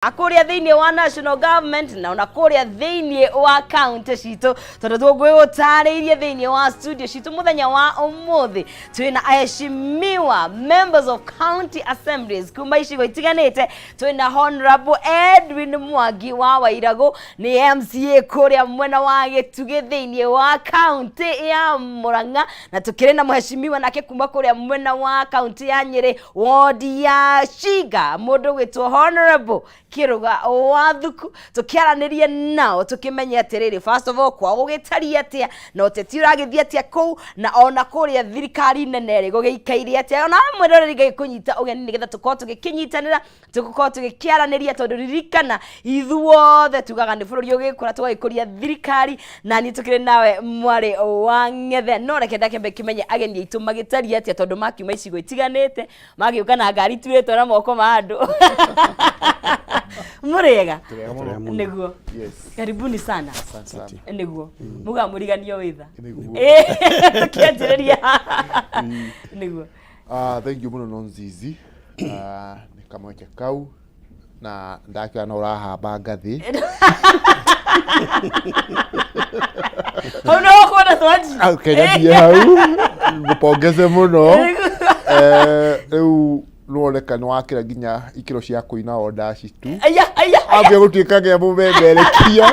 Kũrĩa thĩinĩ wa national government na ona kũrĩa thĩinĩ wa county citũ, tondũ tũngwĩgũtarĩirie thĩinĩ wa studio citũ mũthenya wa ũmũthĩ twĩna aheshimiwa members of county assemblies kuma icigo itiganĩte. Twĩna Honorable Edwin Mwangi wa Wairagũ, nĩ MCA kũrĩa mwena wa Gĩtugĩ thĩinĩ wa county ya Murang'a, na tũkĩrĩ na mũheshimiwa nake kuma kũrĩa mwena wa county ya Nyĩrĩ, wodi ya Shinga, mũndũ gwĩtwo Honorable Kĩrũga wa Thuku. Tũkĩaranĩria nao tũkĩmenye atĩrĩrĩ, first of all, kwao gũgĩtariĩ atĩa na ũteti ũragĩthiĩ atĩa kũu, na ona kũrĩa thirikari nene rĩ gũgĩikaire atĩa. Ona mwĩroreri, ngagĩkũnyita ũgeni nĩgetha tũkorwo tũgĩkĩnyitanĩra, tũgũkorwo tũgĩkĩaranĩria, tondũ ririkana ithuothe tugaga nĩ bũrũri ũgĩkũra tũgagĩkũria thirikari. Na niĩ tũkĩrĩ nawe mwarĩ wa ng'ethe, no reke ndakĩambe kĩmenye ageni aitũ magĩtariĩ atĩa, tondũ makiuma icigo itiganĩte, magĩũka na ngari tuĩtwo na moko ma andũ. Mũrĩega? Tũrĩega mũno. Nĩguo. Yes. Karibuni sana. Asante sana. Nĩguo muga mũriganio wĩtha. Nĩguo. Tũkĩanjĩrĩria nĩguo. Ah, thank you mũno no Nzizi. Ah, nĩ kamweke kau na ndakĩona no ũrahamba ngathĩ. Hau nĩho kuona twanji. Ah, Kenya thiĩ hau ngũpongeze mũno. Rĩu nĩwoneka nĩ wakĩra nginya ikĩro cia kũina o ndaci tu. Aya aya! Ambia gũtuĩka gĩa mũmemerekia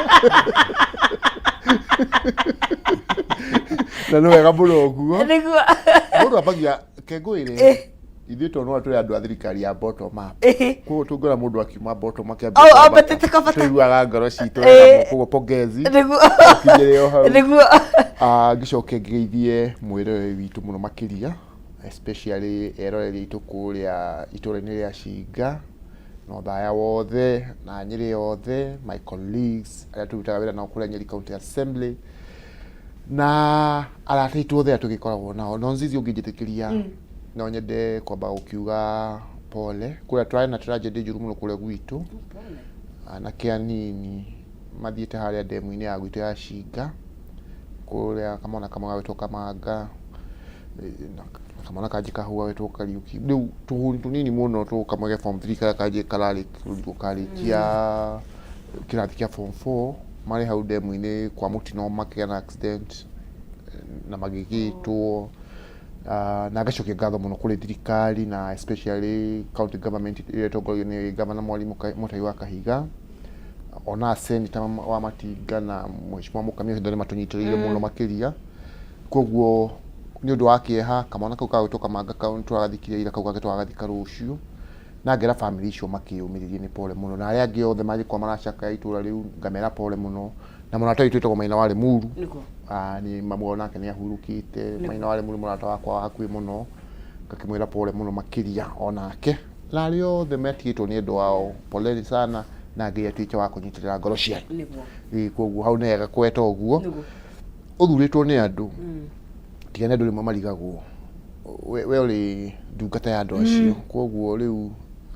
na nĩ wega mũno ũguo. Mũndũ ambagia kengũĩre. Ithuĩ tondũ no tũrĩ andũ a thirikari ya bottom up, koguo tũngĩona mũndũ akiuma bottom akĩambia Oh, kwambata, ambatĩte kabata. tũiguaga ngoro citũ wega mũno. Koguo pongezi ũkinyĩre o hau. Ah, ngĩcoke ngeithie mwĩroreri witũ mũno makĩria, especially eroreri aitũ kũrĩa itũũra-inĩ rĩa Cinga na Othaya wothe na Nyĩrĩ yothe, my colleagues arĩa tũrutaga wĩra nao kũrĩa Nyeri County Assembly na arata aitũ othe arĩa tũgĩkoragwo nao. No Nzizi, ũngĩnjĩtĩkĩria, no nyende kwamba gũkiuga pole kũrĩa tũrarĩ na tragedy njũru mũno kũrĩa gwitũ. Anake anini mathiĩte harĩa ndemu-inĩ ya gwitũ ya Cinga kũrĩa, kamwana kamwe gagwĩtwo Kamanga na kamwana kangĩ kahau gagwĩtwo Kariũki. Rĩu tũhuni tũnini mũno tũ kamwe ke form 3, karĩa kangĩ kararĩkĩrwo karĩkia kĩrathi kĩa form 4, marĩ hau ndemu-inĩ kwa mũtino makĩgĩa na accident na magĩgĩtwo. Na ngacokia ngatho mũno kũrĩ thirikari na especially county government ĩrĩa ĩtongoragio nĩ Governor Mwarimũ Mũtai wa Kahiga, ona Senator wa Matinga na Mheshimiwa Mũkamia Ũcio nĩ matũnyitĩrĩire mũno makĩria. Koguo nĩ ũndũ wa kĩeha, kamwana kau kagwĩtwo Kamanga kau tũragathikire ira, kau kangĩ tũragathika rũciũ, na ngera bamĩrĩ icio makĩyũmĩrĩrie nĩ pole mũno, na arĩa angĩ othe mangĩkorwo maracakaya itũra rĩu ngamera pole mũno. Na mũrata witũ wĩtagwo Maina wa Limuru. Ah, nĩ mamu wao nake nĩ ahurũkĩte. Maina wa Limuru, mũrata wakwa wa hakuhĩ mũno, ngakĩmwĩra pole mũno makĩria onake na arĩa othe matigĩtwo nĩ endwa ao, poleni sana, na Ngai atuĩke wa kũnyitĩrĩra ngoro cianyu. Ĩĩ, koguo hau nĩ hega kweta ũguo. Ũthurĩtwo nĩ andũ, tiga nĩ andũ rĩmwe marigagwo we ũrĩ ndungata ya andũ acio. Koguo rĩu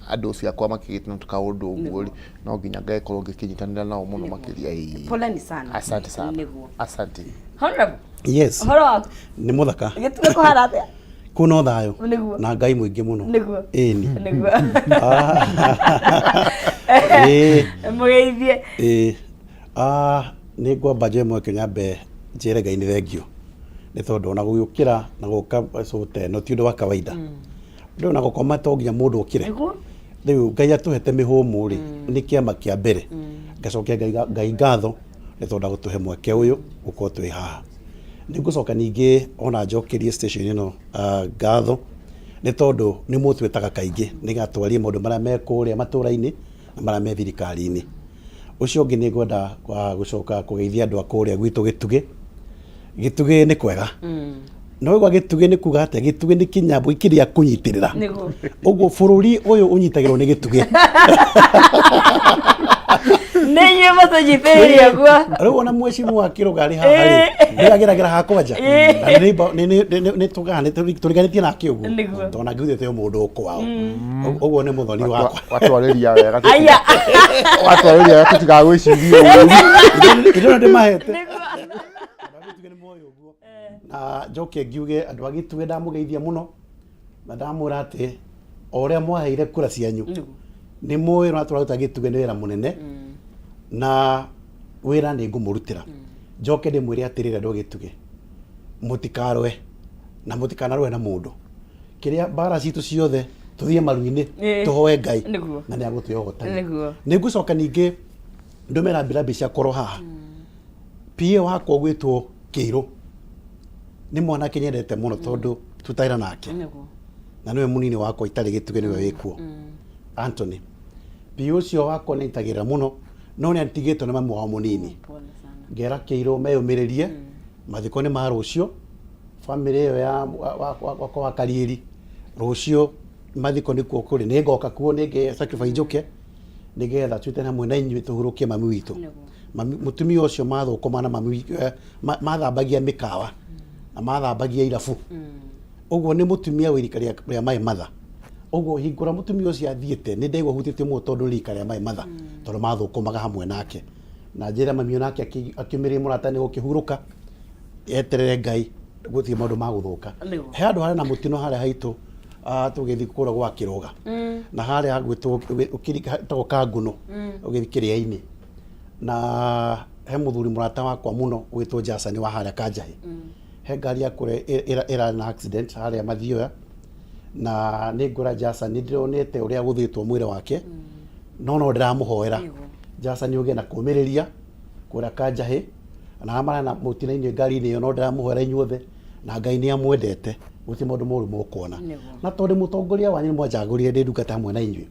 andũ acio akwa makĩgĩte na kaũndũ ũguo rĩ, no nginya ngagĩkorwo ngĩkĩnyitanĩra nao mũno makĩria. Ĩĩ. Poleni sana. Asante sana. Asante. Honorable. Yes. Ũhoro waku? Nĩ mũthaka. Gĩtugĩ kũhana atĩa? Kũu no thayũ. Na Ngai mũingĩ mũno. Ĩni. Ĩĩ. Mũgeithie. Ĩĩ. Ah, nĩ ngwamba njoe mweke nyambe njĩre Ngai nĩ thengio nĩ tondũ ona gũgĩũkĩra na gũka cũta ĩno ti ũndũ wa kawaida. Rĩu ona gũkoma to nginya mũndũ okĩre. Rĩu Ngai atũhete mĩhũmũ rĩ, nĩ kĩama kĩa mbere. Ngacokia Ngai ngatho nĩ tondũ agũtũhe mweke ũyũ gũkorwo twĩ haha. Nĩ ngũcoka ningĩ ona njokerie station ĩno ngatho nĩ tondũ nĩ mũtwĩtaga kaingĩ nĩgetha twarie maũndũ marĩa me kũrĩa matũra-inĩ na marĩa me thirikari-inĩ. Ũcio ũngĩ nĩ ngwenda gũcoka kũgeithia andũ a kũrĩa gwitũ Gĩtugĩ. Gĩtugĩ nĩ kwega. No waigua Gĩtugĩ nĩ kuga atĩa? Gĩtugĩ nĩ kĩnyamũ kĩrĩa kũnyitĩrĩra. Ũguo bũrũri ũyũ ũnyitagĩrwo nĩ Gĩtugĩ. Nĩ inyuĩ mũtũnyitĩrĩire ũguo. Rĩu ona mheshimiwa Kĩrũga arĩ haha rĩ, nĩ ageragĩra haha kwanja. Na nĩ tugaga nĩ tũriganĩtie nake ũguo. Tondũ ona ngiugĩte o mũndũ o kwao. Ũguo nĩ mũthoni wakwa. Watwarĩria wega. Aya. Watwarĩria wega tũtigagwĩcirie ũru. Indo ndĩmahete. Andũ a Gĩtugĩ nĩ moĩ ũguo. Na njoke ngiuge andũ a Gĩtugĩ ndamũgeithia mũno na ndamwĩra atĩ o ũrĩa mwaheire kura cianyu. Nĩ mũĩ ũrĩa tũraruta gĩtugĩ nĩ wĩra mũnene na wĩra nĩ ngũmũrutĩra. Njoke ndĩmwĩre atĩrĩrĩ andũ a gĩtugĩ, mũtikarũe na mũtikanarũe na mũndũ. Kĩrĩa mbara citũ ciothe tũthiĩ maru-inĩ tũhoe Ngai na nĩ agũtũhe ũhotani. Nĩ ngũcoka ningĩ ndũme rambirambi ciakwa haha. PA wakwa ũgwĩtwo Kĩirũ nĩ mwanake nyendete mũno tondũ tutaira nake na nĩwe mũnini wakwa itarĩ gĩtugĩ nĩwe wĩkuo Anthony. PA ũcio wakwa nĩ anyitagĩrĩra mũno no nĩ atigĩtwo nĩ mamu wao mũnini. Ngera Kĩirũ meyũmĩrĩrie, mathiko nĩ ma rũciũ, bamĩrĩ ĩyo ya wakwa wa Kariĩri rũciũ mathiko nĩkuo kũrĩ, nĩ ngoka kuo nĩ nge sacrifice njũke nĩgetha tuĩte hamwe na inyuĩ tũhurũkie mami witũ. Mami, mũtumia ũcio mathũkũma na mami mathambagia mĩkawa na mathambagia irabu. Ũguo nĩ mũtumia wĩ rika rĩa my mother. Ũguo hingũra mũtumia ũcio athiĩte nĩ ndaigua hutĩtio mũno tondũ nĩ rika rĩa my mother tondũ mathũkũmaga hamwe nake. Na njĩra mami onake akĩũmĩrĩria mũrata nĩ gũkĩhurũka eterere Ngai gũtirĩ maũndũ ma gũthũka. He handũ harĩ na mũtino harĩa haitũ tũgĩthiĩ kũrĩa gwa Kĩrũga na harĩa hagwĩtwo hetagwo Kanguno ũgĩthiĩ Kĩrĩa-inĩ na he mũthuri mũrata wakwa mũno ũgwĩtwo Jasani wa harĩa Kanjahĩ. He ngari ya kũrĩa ĩrarĩ na accident harĩa Mathioya na nĩ ngwĩra Jasani ndĩronete ũrĩa agũthĩtwo mwĩrĩ wake no no ndĩramũhoera Jasani ũgĩe na kũmĩrĩria kũrĩa Kanjahĩ na arĩa marĩ na mũtino-inĩ ngari-inĩ ĩyo no ndĩramũhoera inyuothe na Ngai nĩ amwendete gũtirĩ maũndũ moru mũkuona. Na tondũ mũtongoria wanyu nĩ mwanjagũrire ndĩ ndungata hamwe na inyuĩ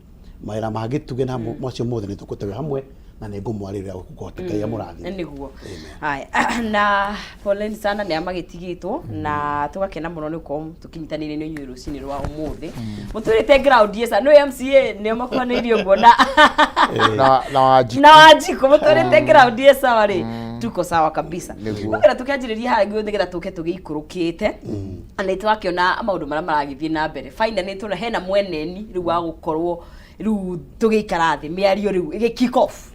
mawĩra ma gĩtugĩ na macio mothe nĩ tũkũte hamwe na nĩ ngũmwarĩrĩra gũkũhota Ngai amũrathime. Nĩguo. Haya, na poleni sana nĩ amagĩtigĩtwo na tũgakena mũno nĩ gũkorwo tũkĩnyitanĩire nĩ inyuĩ rũcinĩ rwa ũmũthĩ. Mũtwĩrĩte ground yesa nĩ MCA nĩo makuhanĩirie ũguo na na Wanjikũ. Na Wanjikũ mũtwĩrĩte ground ye sawa rĩ, tuko sawa kabisa. Nĩguo. Nĩgetha tũkĩanjĩrĩria haha nĩguo nĩgetha tũke tũgĩikũrũkĩte na nĩ twakĩona maũndũ marĩa maragĩthiĩ na mbere. Finally nĩ tũrona hena mweneni rĩu wa gũkorwo rĩu tũgĩikara thĩ mĩario rĩu ĩgĩ kick off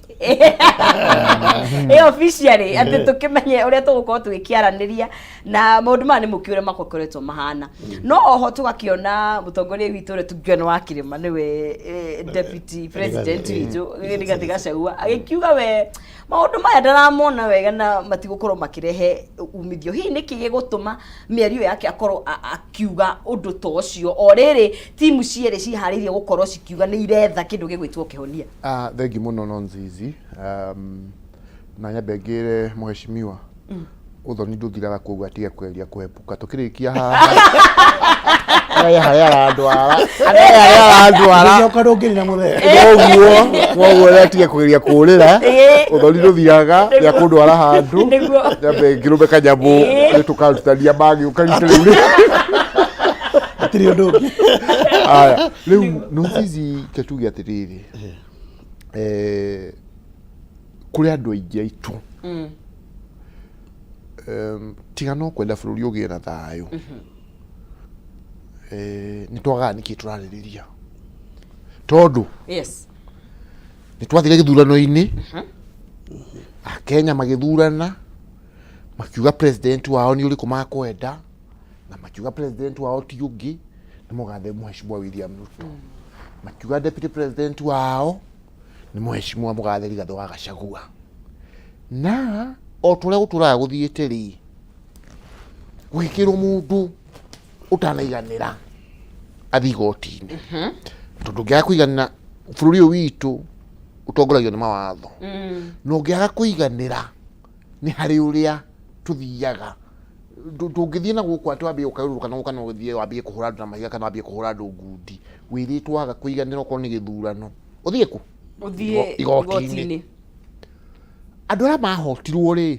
ĩ officially atĩ tũkĩmenye ũrĩa tũgũkorwo tũgĩkĩaranĩria na maũndũ maya nĩ mũkĩ ũrĩa makoretwo mahana. No oho tũgakĩona mũtongoria witũ ũrĩa tũngiuga nĩ wa kĩrĩma nĩwe deputy president witũ Rigathĩ Gachagua agĩkiuga we maũndũ maya ndaramona wega na matigũkorwo makĩrehe umithio. Hihi nĩkĩ gĩgũtũma mĩario yake akorwo akiuga ũndũ ta ũcio o rĩrĩ timu cierĩ ciharĩirie gũkorwo cikiuga nĩ iretha kĩndũ gĩgwĩtwo kĩhonia? Thengi mũno Nonzizi. Na nyambe ngĩre mheshimiwa ũthoni ndũthiraga koguo atige kũgeria kũhepuka tũkĩrĩkia haha amenye harĩa arandwara, amenye harĩa arandwara. Gũcoka ndũngĩrira mũthee. Koguo rĩ atige kũgeria kũrĩra. Ũthoni ndũthiraga rĩa kũndwara handũ. Nyambe ngĩrũme kanyamũ nĩ tũkarutithania magĩũka rita rĩu rĩ. Hatirĩ ũndũ ũngĩ. Aya, rĩu Nonzizi ke tuge atĩrĩrĩ, kũrĩ andũ aingĩ aitũ tiga no kwenda bũrũri ũgĩe na thayũ, nĩ twagaga nĩkĩ tũrarĩrĩria tondũ nĩ twathire gĩthurano-inĩ, Akenya magĩthurana makiuga president wao nĩ ũrĩkũ makwenda na makiuga president wao ti ũngĩ nĩ mũgathe Mheshimiwa William Ruto, makiuga deputy president wao nĩ Mheshimiwa mũgathe Rigathĩ wa Gachagua. Na o ta ũrĩa gũtũraga gũthiĩte rĩ, gũgĩkĩrwo mũndũ ũtanaiganĩra athiĩ igoti-inĩ, tondũ ũngĩaga kũiganĩra bũrũri ũyũ witũ ũtongoragio nĩ mawatho, na ũngĩaga kũiganĩra nĩ harĩ ũrĩa tũthiaga. Ndũngĩthiĩ na gũkũ atĩ wambie gũkarũrũka na gũka na ũthiĩ wambie kũhũra andũ na mahiga kana wambie kũhũra andũ ngundi. Wĩrĩtwo waga kũiganĩra okorwo nĩ gĩthurano ũthiĩ kũ? Ũthiĩ Igoti-inĩ. Igoti-inĩ. Andũ arĩa mahotirwo rĩ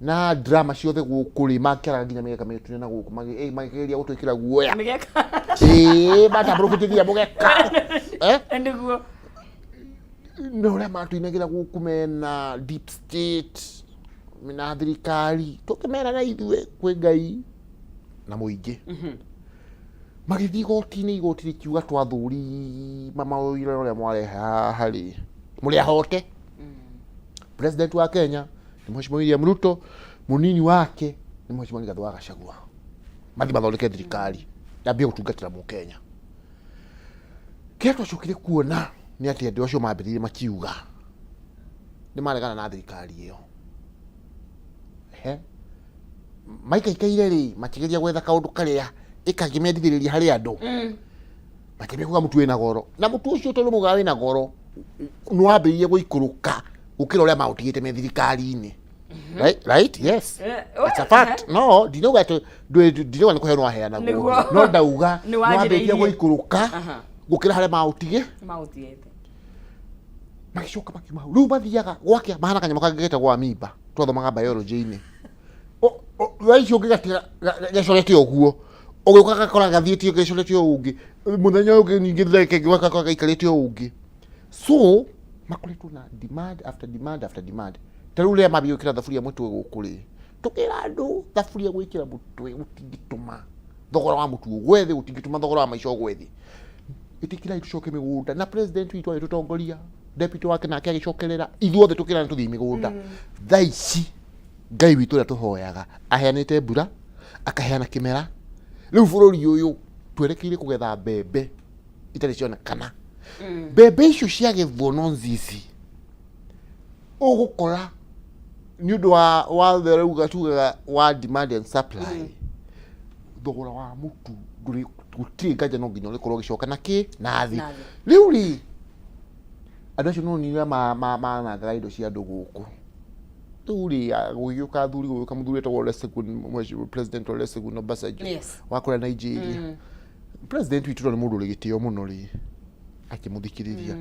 na drama ciothe gũkũ rĩ makĩaraga nginya mĩgeka mĩtune na gũkũ makĩgeria gũtwĩkĩra guoya. Mĩgeka. Ĩĩ, matambũrũkĩtie nginya mũgeka. Nĩguo. Na ũrĩa matũinagĩra gũkũ mena deep state na thirikari tũkĩmera na ithuĩ kwĩ Ngai na mũingĩ. Magĩthiĩ igoti-inĩ, igoti rĩkiuga twathũri mawĩra ũrĩa mwarehe haha rĩ mũrĩ ahote. President wa Kenya nĩ Mheshimiwa William Ruto, mũnini wake nĩ Mheshimiwa Rigathĩ wa Gachagua. Mathiĩ mathondeke thirikari yambie gũtungatĩra mũkenya. Kĩrĩa twacokire kuona nĩ atĩ andũ acio mambĩrĩirie makiuga nĩ maregana na thirikari ĩyo. Ehe. Maikaikaire rĩ, makĩgeria gwetha kaũndũ karĩa ĩkangĩmendithĩrĩria harĩ andũ. Makĩambia kuga mũtu wĩna goro. Na mũtu ũcio tondũ maugaga wĩna goro, nĩ wambĩrĩirie gũikũrũka gũkĩra ũrĩa maũtigĩte me thirikari-inĩ. Right? Right? Yes. It's a fact. No, ndinauga atĩ ndinauga nĩ kũheanwo waheanagwo. Nĩguo. No ndauga Nĩ nĩ wambĩrĩirie wanjĩrĩirie. gũikũrũka gũkĩra harĩa maũtige. Maũtigĩte. Magĩcoka makiuma hau. Rĩu mathiaga gwakĩa mahana kanyamũ kangĩ getagwo amoeba. Twathomaga biology-inĩ. Thaa ici ũngĩgatiga gacorete ũguo, ũgĩũka gakora gathiĩte gacorete ũũ ũngĩ. Mũthenya ũyũ ũngĩ ningĩ thutha kengĩ gakora gaikarĩte ũũ ũngĩ. So, makoretwo na demand after demand after demand. Ta rĩu rĩrĩa mambia gwĩkĩra thaburia mũtwe gũkũ rĩ, tũkĩra andũ thaburia gwĩkĩra mũtwe gũtingĩtũma thogora wa mũtu ũgwe thĩ, gũtingĩtũma thogora wa maica ũgwe thĩ. Ĩtĩkĩrai tũcoke mĩgũnda na president witũ agĩtũtongoria, deputy wake nake agĩcokerera, ithuothe tũkĩrana tũthiĩ mĩgũnda. Thaa ici Ngai witũ ũrĩa tũhoyaga aheanĩte mbura, akaheana kĩmera. Rĩu bũrũri ũyũ twerekeire kũgetha mbembe itarĩ cionekana. Mbembe icio ciagethwo no nzici, ũgũkora nĩ ũndũ wa watho ũrĩa tugaga wa demand and supply, thogora wa mũtu ndũrĩ gũtirĩ nganja no nginya ũrĩkorwo ũgĩcoka na kĩ na thĩ. Na thĩ. Rĩu rĩ, andũ acio no nĩ manangaga indo cia andũ gũkũ. Rĩu rĩ, gũgĩũka athuri, gũgĩũka mũthuri wetagwo Olusegun, President Olusegun Obasanjo wa kũrĩa Nigeria. President witũ tondũ nĩ mũndũ ũrĩ gĩtĩo mũno rĩ, akĩmũthikĩrĩria.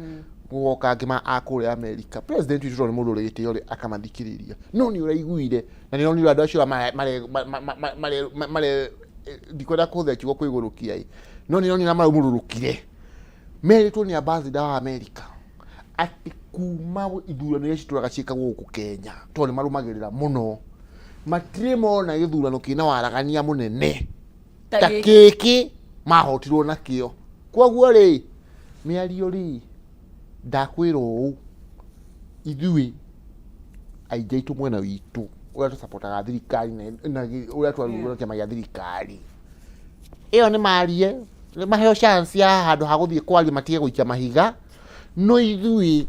Gũgoka angĩ a kũrĩa America. President witũ tondũ nĩ mũndũ ũrĩ gĩtĩo rĩ, akamathikĩrĩria. No nĩ ũraiguire, na nĩ ũronire andũ acio mare ndikwenda kũhũthĩra kiugo kwĩgũrũkia ĩ, no nĩ ũronire maraumũrũrũkire. Merĩtwo nĩ ambassador wa America atĩ kuma ithurano iria citũraga ciĩkagwo gũkũ Kenya, tondũ nĩ marũmagĩrĩra mũno, matirĩ mona gĩthurano kĩna waragania mũnene ta gĩkĩ mahotirwo nakĩo. Koguo rĩ, mĩario rĩ, ndakwĩra ũũ, ithuĩ aingĩ aitũ mwena witũ ũrĩa tũcapotaga thirikari na ũrĩa twarurwo na kĩama gĩa thirikari, ĩyo nĩ marie, nĩ maheo chance ya handũ ha gũthiĩ kwaria matige gũikia mahiga, no ithuĩ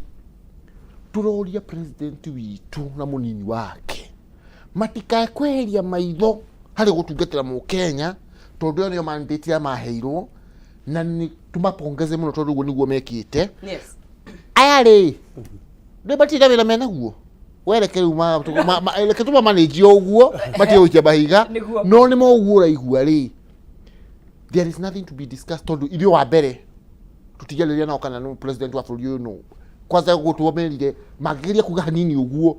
tũroria president witũ na mũnini wake matikae kweheria maitho harĩ gũtungatĩra mũkenya tondũ ĩyo nĩyo mandate ĩrĩa maheirwo na nĩ tũmapongeze mũno tondũ ũguo nĩguo mekĩte. Yes. Aya rĩ, nĩ matirĩ na wĩra menaguo, we reke rĩu reke tũma manage o ũguo matige gũikia mahiga. Nĩguo. No nĩ ma ũguo ũraigua rĩ, there is nothing to be discussed tondũ ithuĩ wa mbere tũtingĩarĩrĩria nao kana nĩ president wa bũrũri ũyũ nũ. Kwanza ũguo twamerire mangĩgeria kuga hanini ũguo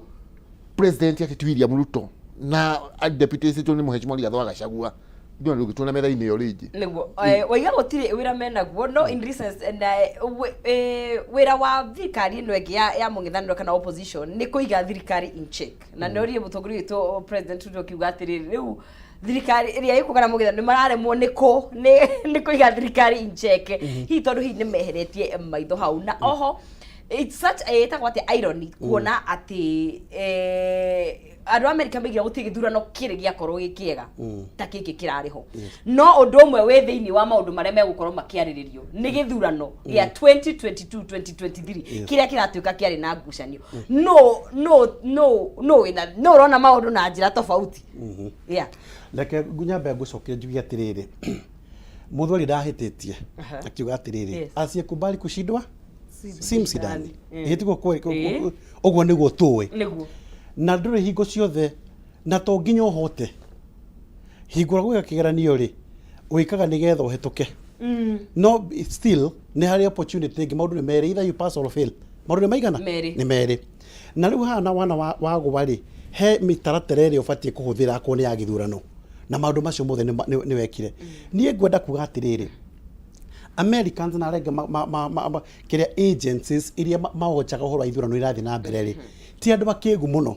president atĩ ti William Ruto na deputy citũ nĩ Mheshimiwa Rigathĩ wa Gachagua, ithuĩ ona ndũngĩtuona metha-inĩ ĩyo rĩngĩ. Nĩguo. Waiga gũtirĩ wĩra menaguo, no in recent na wĩra wa thirikari ĩno ĩngĩ ya mũng'ethanĩro kana opposition nĩ kũiga thirikari in check, na nĩ ũrire mũtongoria witũ President Ruto akiuga atĩrĩrĩ, rĩu thirikari ĩrĩa ĩkũ kana mũng'ethanĩro nĩ mararemwo nĩ kũ nĩ kũiga thirikari in check, hihi tondũ hihi nĩ meheretie maitho hau. Na oho it's such a ĩtagwo atĩ irony kuona atĩ andũ a America maigire gũtirĩ gĩthurano kĩrĩ gĩakorwo gĩ kĩega ta gĩkĩ kĩrarĩ ho, no ũndũ ũmwe wĩ thĩinĩ wa maũndũ marĩa megũkorwo makĩarĩrĩrio nĩ gĩthurano gĩa 2022 2023 kĩrĩa kĩratuĩka kĩarĩ na ngucanio. No no no no wĩna no ũrona maũndũ na njĩra tofauti, yeah. Reke nyambe ngũcokerie njuge atĩrĩrĩ, Mũthweri ndahĩtĩtie akiuga atĩrĩrĩ, asiyekubali kushindwa si mshindani. Ĩ tiguo ũguo nĩguo tũĩ. Nĩguo. Na ndũrĩ hingo ciothe na to nginya ũhote hingo ĩrĩa gwĩka kĩgeranio rĩ, wĩkaga nĩgetha ũhetũke, no still nĩ harĩ opportunity ĩngĩ. Maũndũ nĩ merĩ, either you pass or fail. Maũndũ nĩ maigana? Merĩ. Nĩ merĩ. Na rĩu haha na wana wagũa rĩ, he mĩtaratara ĩrĩa ũbatiĩ kũhũthĩra akorwo nĩ ya gĩthurano na maũndũ macio mothe nĩ wekire. Niĩ ngwenda kuga atĩrĩrĩ, Americans na arĩa angĩ kĩrĩa agencies iria mawochaga ũhoro wa ithurano irathiĩ na mbere rĩ, ti andũ akĩgu mũno.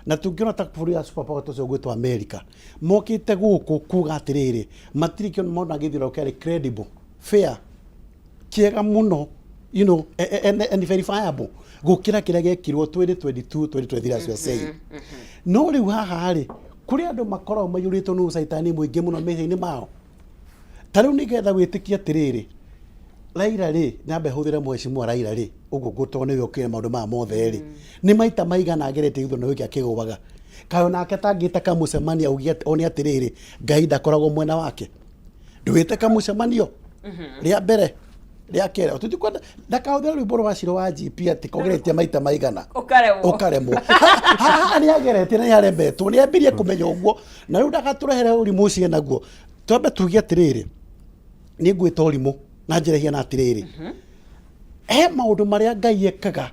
Na tũngĩona ta bũrũri wa super power ũcio ũgwĩtwo America, mokĩte gũkũ kuga atĩrĩrĩ, matirĩ kĩo mona gĩthurano kĩarĩ credible, fair, kĩega mũno, and verifiable gũkĩra kĩrĩa gĩekirwo 2022 2023, as you are saying. No rĩu haha rĩ, kũrĩ andũ makoragwo maiyũrĩtwo nĩ ũcaitani mũingĩ mũno meciria-inĩ mao. Ta rĩu nĩgetha wĩtĩkie atĩrĩrĩ, Raila rĩ, nyambe hũthĩre mheshimiwa Raila rĩ, ũguo ngũtoo nĩwe ũkĩrĩ maũndũ maya mothe rĩ, nĩ maita maigana ageretie gĩthurano gĩkĩ akĩgũaga. Kaĩ onake atangĩta kamũcemanio auge one atĩrĩrĩ, Ngai ndakoragwo mwena wake. Ndũĩte kamũcemanio rĩa mbere rĩa kerĩ tũtikwenda ndakahũthĩre rwĩmbo rwa Shiro wa GP atĩ kogeretie maita maigana Ũkaremwo. ũkaremwo haha nĩ ageretie na nĩ aremetwo nĩ ambirie kũmenya ũguo na rĩu ndagatũrehere ũrimũ ũcio naguo twambe tuge atĩrĩrĩ nĩ ngwĩta ũrimũ na njĩra ĩhiana atĩrĩrĩ he maũndũ marĩa Ngai ekaga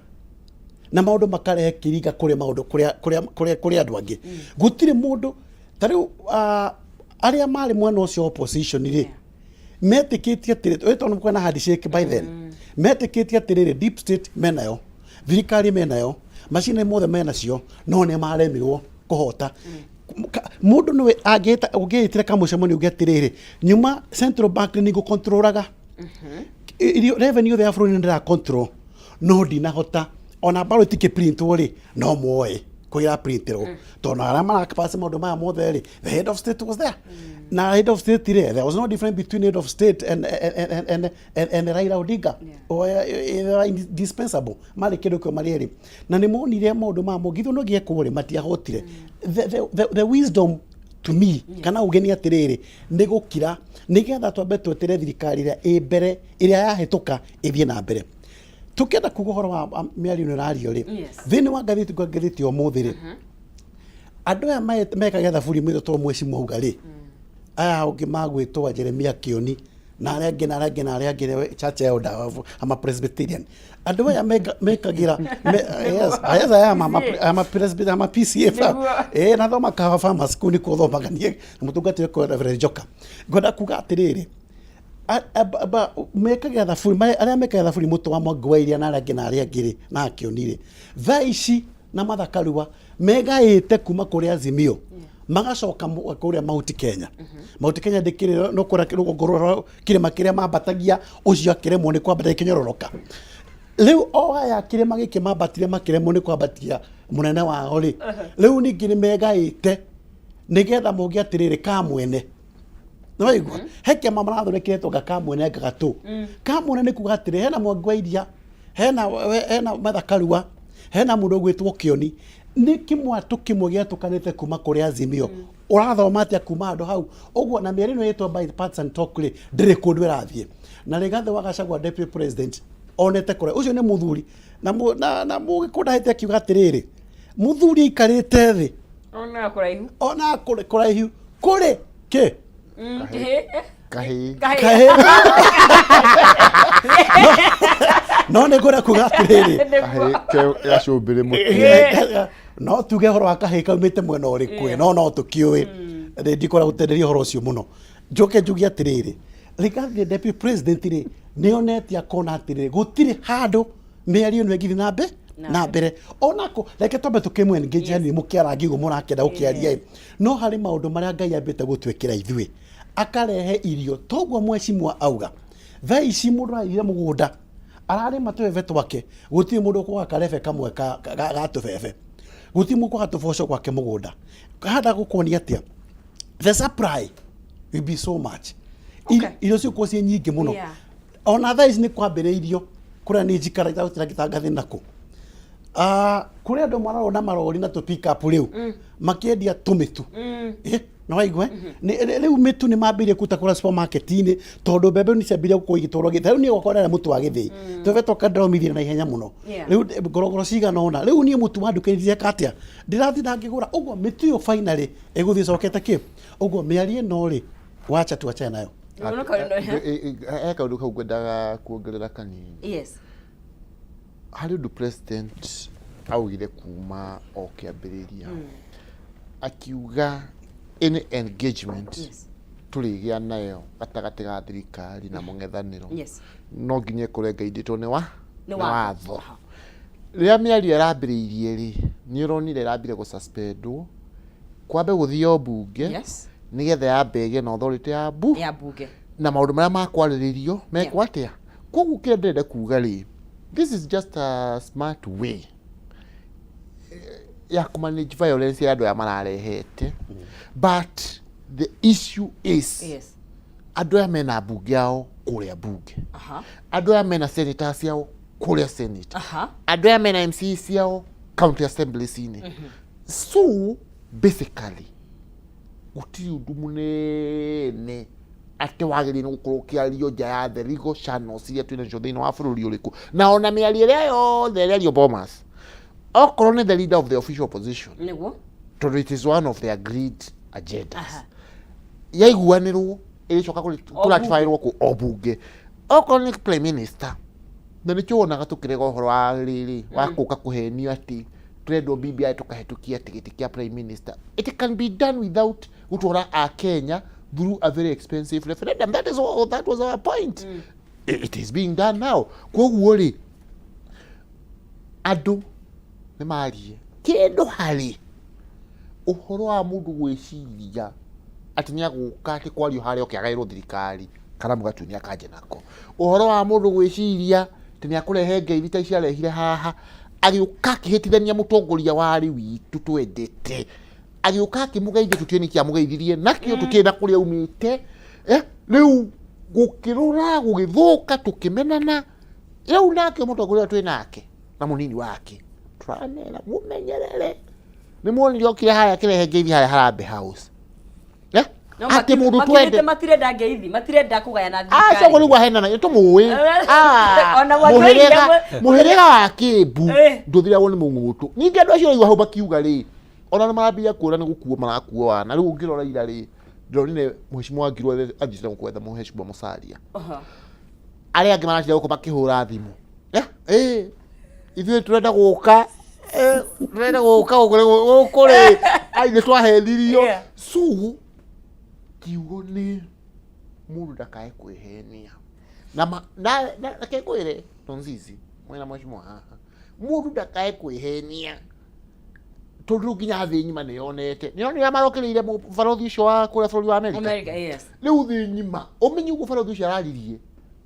na maũndũ makarehe kĩringa kũrĩ maũndũ kũrĩa kũrĩa kũrĩa kũrĩ andũ angĩ gũtirĩ mũndũ ta rĩu ah, arĩa marĩ mwena ũcio opposition rĩ metĩkĩtie atĩrĩ ĩ tondũ kwĩna handshake by then metĩkĩtie atĩrĩrĩ deep state menayo thirikari menayo macini mothe menacio no nĩ maremirwo kũhota Mũndũ nĩwe angĩta ũngĩĩtire kamũcemanio uge atĩrĩrĩ nyuma central bank nĩ ngũkontrolaga irio revenue yothe ya bũrũri nĩ ndĩra control no ndinahota ona ballot ikĩprintwo rĩ no moĩ kũrĩa ĩraprintĩrwo tondũ arĩa marapass maũndũ maya mothe rĩ the head of state was there na head of state rĩ there was no difference between head of state and and and and, and, and Raila Odinga yeah. or they were indispensable marĩ kĩndũ kĩo marĩ erĩ na nĩ monire maũndũ ma mũngithio no gĩekwo rĩ matiahotire the, the, the, the wisdom to me yeah. kana uge nĩ atĩrĩrĩ nĩ gũkira nĩgetha twambe twetere thirikari ĩrĩa ĩ mbere ĩrĩa yahĩtũka ĩthiĩ na mbere tukĩenda kuga ũhoro wa wa mĩario ĩno ĩrario rĩ Yes. thĩinĩ wa ngathĩti kwa ngathĩti ya ũmũthĩ rĩ andũ aya mekagia thaburi mwĩtũ to mweci mwauga rĩ aya ũngĩ magwĩtwo Jeremia Kĩoni na arĩa angĩ na arĩa angĩ na arĩa angĩ church elder of I'm a Presbyterian andũ aya mekagĩra yes yes I am I'm a, I'm a Presbyterian I'm a PCA Nĩguo. eh na thoma kawa farmers school nĩkuo thomaga niĩ na mũtungati ũyũ Reverend Njoka ngwenda kuga atĩrĩrĩ mekagĩra thaburi arĩa mekagĩra thaburi mũtwe wa Mwangi wa Iria na arĩa angĩ na arĩa angĩ rĩ na Kĩoni rĩ thaa ici na Martha Karua megaĩte kuma kũrĩ Azimio magacoka kũrĩa Mount Kenya Mount Kenya ndĩkĩrĩ no kũrĩa rũgongo rwa kĩrĩma kĩrĩa mambatagia ũcio akĩremwo nĩ kwambata gĩkĩnyororoka rĩu o aya kĩrĩma gĩkĩ mambatire makĩremwo nĩ kwambatia mũnene wao rĩ rĩu ningĩ nĩ megaĩte nĩgetha moge atĩrĩrĩ kamwene nĩwaigua he kĩama marathondekire tonga kamwene ngagatũ kamwene nĩ kuga atĩrĩ hena Mwangi wa Iria hena hena Martha Karua hena mũndũ ũgwĩtwo Kĩoni nĩ kĩmwatũ kĩmwe gĩatũkanĩte kuma kũrĩ Azimio ũrathoma atĩa kuma handũ hau ũguo na mĩario ĩno ĩtwo bipartisan talk rĩ ndĩrĩ kũndũ ĩrathiĩ na Rigathĩ wa Gachagua deputy president onete kũrĩa ũcio nĩ mũthuri na mũ- na na mũgĩkũyũ ndahĩte akiuga atĩrĩrĩ mũthuri aikarĩte thĩ Ona kũraihu. ona kũrĩ kũraihu kũrĩ kĩ Kĩhĩ. Kahĩĩ. Kahĩĩ. Kahĩĩ. No nĩ ngwenda kuga atĩrĩrĩ Kahĩĩ ke gacumbĩrĩ mũtwe. no tuge ũhoro wa kahĩĩ kaumĩte mwena ũrĩkũ no no tũkĩũĩ mm. ndikwenda gũtenderia ũhoro ũcio mũno njoke njuge atĩrĩrĩ Rigathi deputy president rĩ nĩonete akona atĩrĩrĩ gũtirĩ handũ mĩario ĩno ĩngĩthiĩ na mbe na mbere onako reke twambe tũkĩmwe engage yes. mũkĩarangi ũguo mũrakĩenda gũkĩaria ĩ no harĩ maũndũ marĩa Ngai ambĩte gũtwĩkĩra ithuĩ akarehe irio toguo mwecimwa auga thaa ici mũndũ araire mũgũnda ararĩma tũbebe twake gũtirĩ mũndũ ũkwaga karebe kamwe ka, ga, ga tũbebe gũtirĩ mũndũ ũkwaga tũboco gwake mũgũnda handa gũkuonia atĩa the supply will be so much irio cigũkorwo ciĩ nyingĩ mũno Yeah. ona thaa ici nĩ kwambĩrĩirio kũrĩa niĩ njikara itagũtira ngĩtangathĩ nakũ Ah, kũrĩ andũ mararwo na marori na tũ pick up rĩu makĩendia tũmĩtu Eh, nĩ waigua rĩu mĩtu nĩ mambĩrĩirie kũruta kũrĩa supermarket-inĩ tondũ mbembe nĩ ciambĩrĩirie gũkorwo igĩtwarwo gĩthĩi rĩu niĩ gwakwa ndĩrarĩa mũtu wa gĩthĩi twebbe twoka ndĩraumithia na ihenya mũno rĩu ngorogoro cigana ũna rĩu niĩ mũtu wa nduka ndĩreka atĩa ndĩratinda ngĩgũra ũguo mĩtu ĩyo finally ĩgũthiĩ ĩcokete kĩ ũguo mĩario ĩno rĩ wacha tuachane nayo He kaũndũ kau ngwendaga kuongerera kanini Yes. Harĩ ũndũ president augire kuma o kĩambĩrĩria akiuga any engagement Yes. tũrĩgĩa nayo gatagatĩ ga thirikari na mũng'ethanĩro Yes. no nginya ĩkorwo ĩngaindĩtwo nĩ wa Nĩ nĩ watho. watho rĩrĩa mĩario ĩrambĩrĩirie rĩ nĩ ũronire ĩrambire gũsuspendwo kwambe gũthio mbunge Yes. nĩgetha yambe ĩgĩe na authority ya mbu Ya bunge. na maũndũ marĩa makwarĩrĩrio mekwo atĩa koguo kĩrĩa ndĩrenda kuga rĩ this is just a smart way ya kũ manage violence ya andũ aya mararehete but the issue is Yes. Andũ aya mena mbunge yao kũrĩa mbunge, andũ aya mena senators ciao kũrĩa senate, andũ aya mena MCA ciao county assemblies-inĩ. So basically gũtirĩ ũndũ mũnene atĩ wagĩrĩire nĩ gũkorwo ũkĩario nja ya the legal channels iria twĩ nacio thĩinĩ wa bũrũri ũrĩkũ. Na ona mĩario ĩrĩa yothe ĩrĩario Bomas, okorwo nĩ the leader of the official opposition, tondũ it is one of the agreed agendas, yaiguanĩrwo ĩgĩcoka kũratifaĩrwo kũ o bunge. Okorwo nĩ prime minister, na nĩkĩo wonaga tũkĩrega ũhoro wa rĩrĩ wa kũka kũhenio atĩ tũrendwo BBI tũkahĩtũkia atĩ gĩtĩ kĩa prime minister. It can be done without gũtwara a Kenya through a very expensive referendum. That is all, that was our point. It is being done now. Koguo rĩ, andũ nĩ marie kĩndũ harĩ ũhoro wa mũndũ gwĩciria atĩ nĩ agũka atĩ kwario harĩa oke agaĩrwo thirikari karamu gatune nĩ akanje nako. Ũhoro wa mũndũ gwĩciria atĩ nĩ akũrehe ngeithi ta ici arehire haha, agĩũka akĩhĩtithania mũtongoria warĩ witũ twendete, agĩũka akĩmũgeithia, tũtiũĩ nĩkĩ amũgeithirie nakĩo, tũtiũĩ na kũrĩa aumĩte. Rĩu gũkĩrũra gũgĩthũka, tũkĩmenana. Rĩu nake mũtongoria twĩ nake na mũnini wake tũramera mũmenyerere. Nĩ muonire okire harĩa akĩrehe ngeithi harĩa Harambee House. No Atĩ mũndũ twende makirĩte matirenda ngeithi, matirenda kũgayana acio thirikari. Rĩu ahenana nĩ tũmũĩ. Ona mwakĩoire Mũhĩrĩga wa Kĩmbu ndũthiragwo nĩ mũng'ũtũ. Ningĩ andũ acio ũraigua hau makiuga rĩ, ona nĩ marambia kuona nĩ gũkuo marakuo wana. Rĩu ũngĩrora ira rĩ, ndĩronire Mheshimiwa Ngirwa athiĩte gwetha Mheshimiwa Musalia. Arĩa angĩ maratinda gũkũ makĩhũra thimũ, ithuĩ tũrenda gũka, tũrenda gũka gũkũ gũkũ rĩ, ai nĩ twahenirio. So kiugo nĩ mũndũ ndakae kwĩhenia na reke ngwĩre Nonzizi mwena mheshimiwa haha, mũndũ ndakae kwĩhenia tondũ rĩu nginya thĩ ng'ima nĩ yonete, nĩ yonire marokĩrĩire barothi ũcio wa kũrĩa bũrũri wa America. America, yes. Rĩu thĩ ng'ima ũmenye ũguo barothi ũcio araririe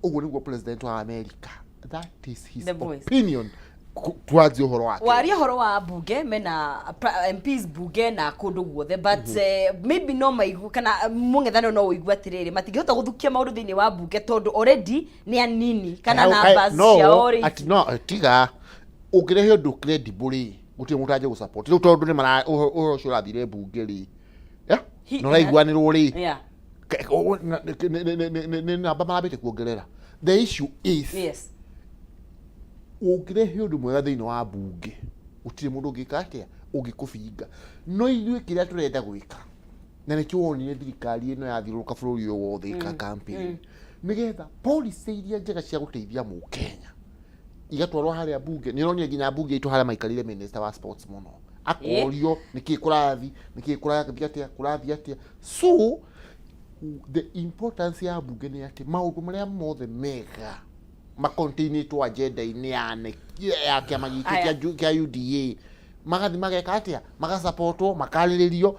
ũguo nĩguo president wa America, that is his The voice. opinion towards ũhoro wake. Waria ũhoro wa bunge, mena MPs bunge na kũndũ guothe, but maybe no maigu kana mũng'ethanĩro no ũigue atĩrĩrĩ, matingĩhota gũthukia maũndũ thĩinĩ wa bunge tondũ already nĩ anini kana numbers no, ciao rĩ. Ati no tiga ũngĩrehe ũndũ credible rĩ, gũtirĩ mũndũ angĩ gũsupport rĩu tondũ nĩ mara ũhoro ũcio ũrathire bunge rĩ, na ũraiguanĩrwo rĩ, nĩ namba marambĩte kuongerera. The issue is, ũngĩrehe ũndũ mwega thĩinĩ wa bunge, gũtirĩ mũndũ ũngĩka atĩa ũngĩkũbinga. No ithuĩ kĩrĩa tũrenda gwĩka, na nĩkĩo wonire thirikari ĩno yathiũrũrũka bũrũri ũyũ wothe ĩka campaign, nĩgetha policy iria njega cia gũteithia mũkenya igatwarwo harĩa bunge. Nĩ ũronire nginya bunge itũ harĩa maikarire minister wa sports mũno akorio nĩkĩ kũrathi, nĩkĩ kũrathiĩ atĩa, kũrathiĩ atĩa. So the importance ya bunge nĩ atĩ maũndũ marĩa mothe mega makontainĩtwo agenda-inĩ ya kĩama gitũ Aya. kĩa UDA magathi mageka atĩa, magasapotwo, makarĩrĩrio,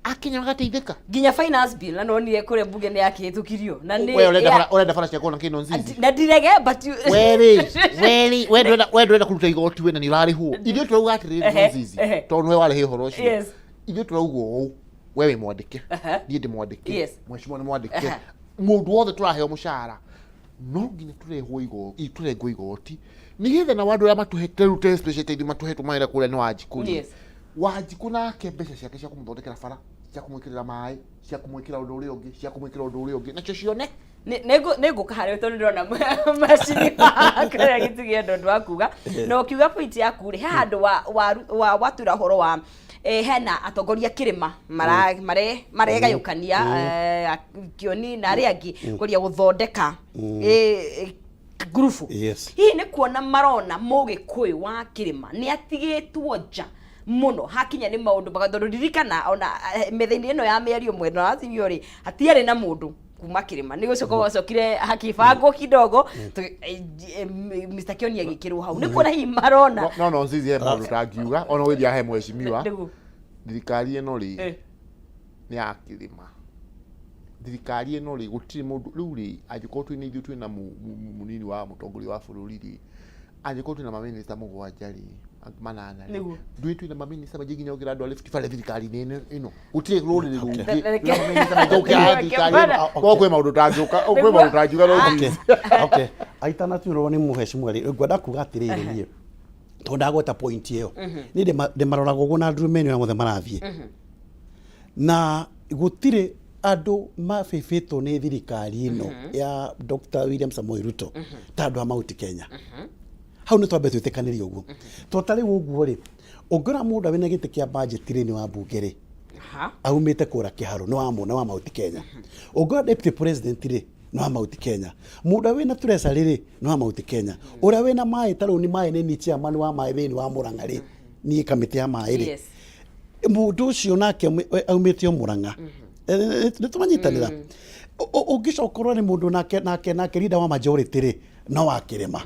akenya magateithĩka. Nginya finance bill na nonire kũrĩa bunge nĩ yakĩhĩtũkirio na nĩ We ũrenda ũrenda bara cia kuona kĩno nzizi. Na ndirege, but you Werĩ werĩ we ndũrenda kũruta igoti we na nĩ ũrarĩhwo. Ithuĩ tũrauga atĩrĩrĩ, Nzizi, tondũ nĩwe warĩhe ũhoro ũcio, ithuĩ tũrauga ũũ, we wĩ mwandĩke, niĩ ndĩ mwandĩke, mheshimiwa nĩ mwandĩke, mũndũ wothe tũraheo mũcara no nginya tũrehwo igoti, tũrengwo igoti nĩgetha na andũ arĩa matũhete rĩu ta especially ta ithuĩ matũhetwo mawĩra kũrĩa nĩ Wanjikũ rĩ, Wanjikũ nake mbeca ciake cia kũmũthondekera bara, cia kũmwĩkĩrĩra maĩ, cia kũmwĩkĩra ũndũ ũrĩa ũngĩ, cia kũmwĩkĩra ũndũ ũrĩa ũngĩ, nacio cione. Nĩ ngũka harĩ tondũ ndĩrona macini kũrĩa gĩtigĩenda ũndũ wa kuga na ũkiuga point yaku rĩ, he handũ wa watwĩra ũhoro wa hena atongoria kĩrĩma maregayũkania, Kĩoni na arĩa angĩ kũria gũthondeka ngurubu. Hihi nĩ kuona marona mũgĩkũyũ wa kĩrĩma nĩ atigĩtwo nja mũno hakinya nĩ maũndũ maga, tondũ ririkana ona metha-inĩ ĩno ya mĩario mwena wa Azimio rĩ, hatiarĩ na mũndũ kuma kĩrĩma, nĩ gũcoka gwacokire hakĩbangwo kidogo, Mr. Kĩoni agĩkĩrwo hau. Nĩ kuona hihi marona No Nzizi, he maũndũ tangiuga ona ũgĩthiĩ he mheshimiwa. Thirikari ĩno rĩ, nĩ ya kĩrĩma. Thirikari ĩno rĩ, gũtirĩ mũndũ rĩu rĩ, angĩkorwo twĩna ithuĩ twĩna mũnini wa mũtongoria wa bũrũri rĩ, angĩkorwo twĩna mamĩnĩsta 7 rĩ, manana rĩ, Nĩguo. ndũĩ twĩna mamĩnĩsta maingĩ nginya gũkĩra andũ a Rift Valley thirikari-inĩ ĩno- ĩno gũtirĩ rũrĩrĩ rũngĩ Reke- rwĩna mamĩnĩsta maingĩ gũkĩra Reke thirikari bana. ĩno. Korwo kwĩ maũndũ ũtangiũka kwĩ Nĩguo. maũndũ ũtangiuga no Okay. Okay. Aitanatuĩrwo nĩ mũhecimwa rĩ ngwenda kuga atĩrĩrĩ niĩ tondũ ndagweta point ĩyo niĩ ndĩmaroraga ũguo na ndurumeni ũrĩa mothe marathiĩ na gũtirĩ andũ mabĩbĩtwo nĩ thirikari ĩno ya Dr. William Samoei Ruto ta andũ a Mount Kenya hau nĩ twambe twĩtĩkanĩrie ũguo to ta rĩu ũguo rĩ ũngĩona mũndũ wĩna gĩtĩ kĩa budget thĩinĩ wa mbunge rĩ Aha. aumĩte kũra kĩharo nĩ wa nĩ wa Mount Kenya ũngĩona deputy president rĩ nĩ wa Mount Kenya mũndũ ũrĩa wĩna treasury rĩ nĩ wa Mount Kenya ũrĩa wĩna maĩ ta rĩu nĩ maĩ nĩ niĩ chairman wa maĩ thĩinĩ wa Murang'a rĩ niĩ kamĩtĩ ya maĩ rĩ Yes. mũndũ ũcio nake aumĩte o Murang'a nĩ tũmanyitanĩra ũngĩcoka ũrore mũndũ nake nake nake leader wa majority rĩ no wa kĩrĩma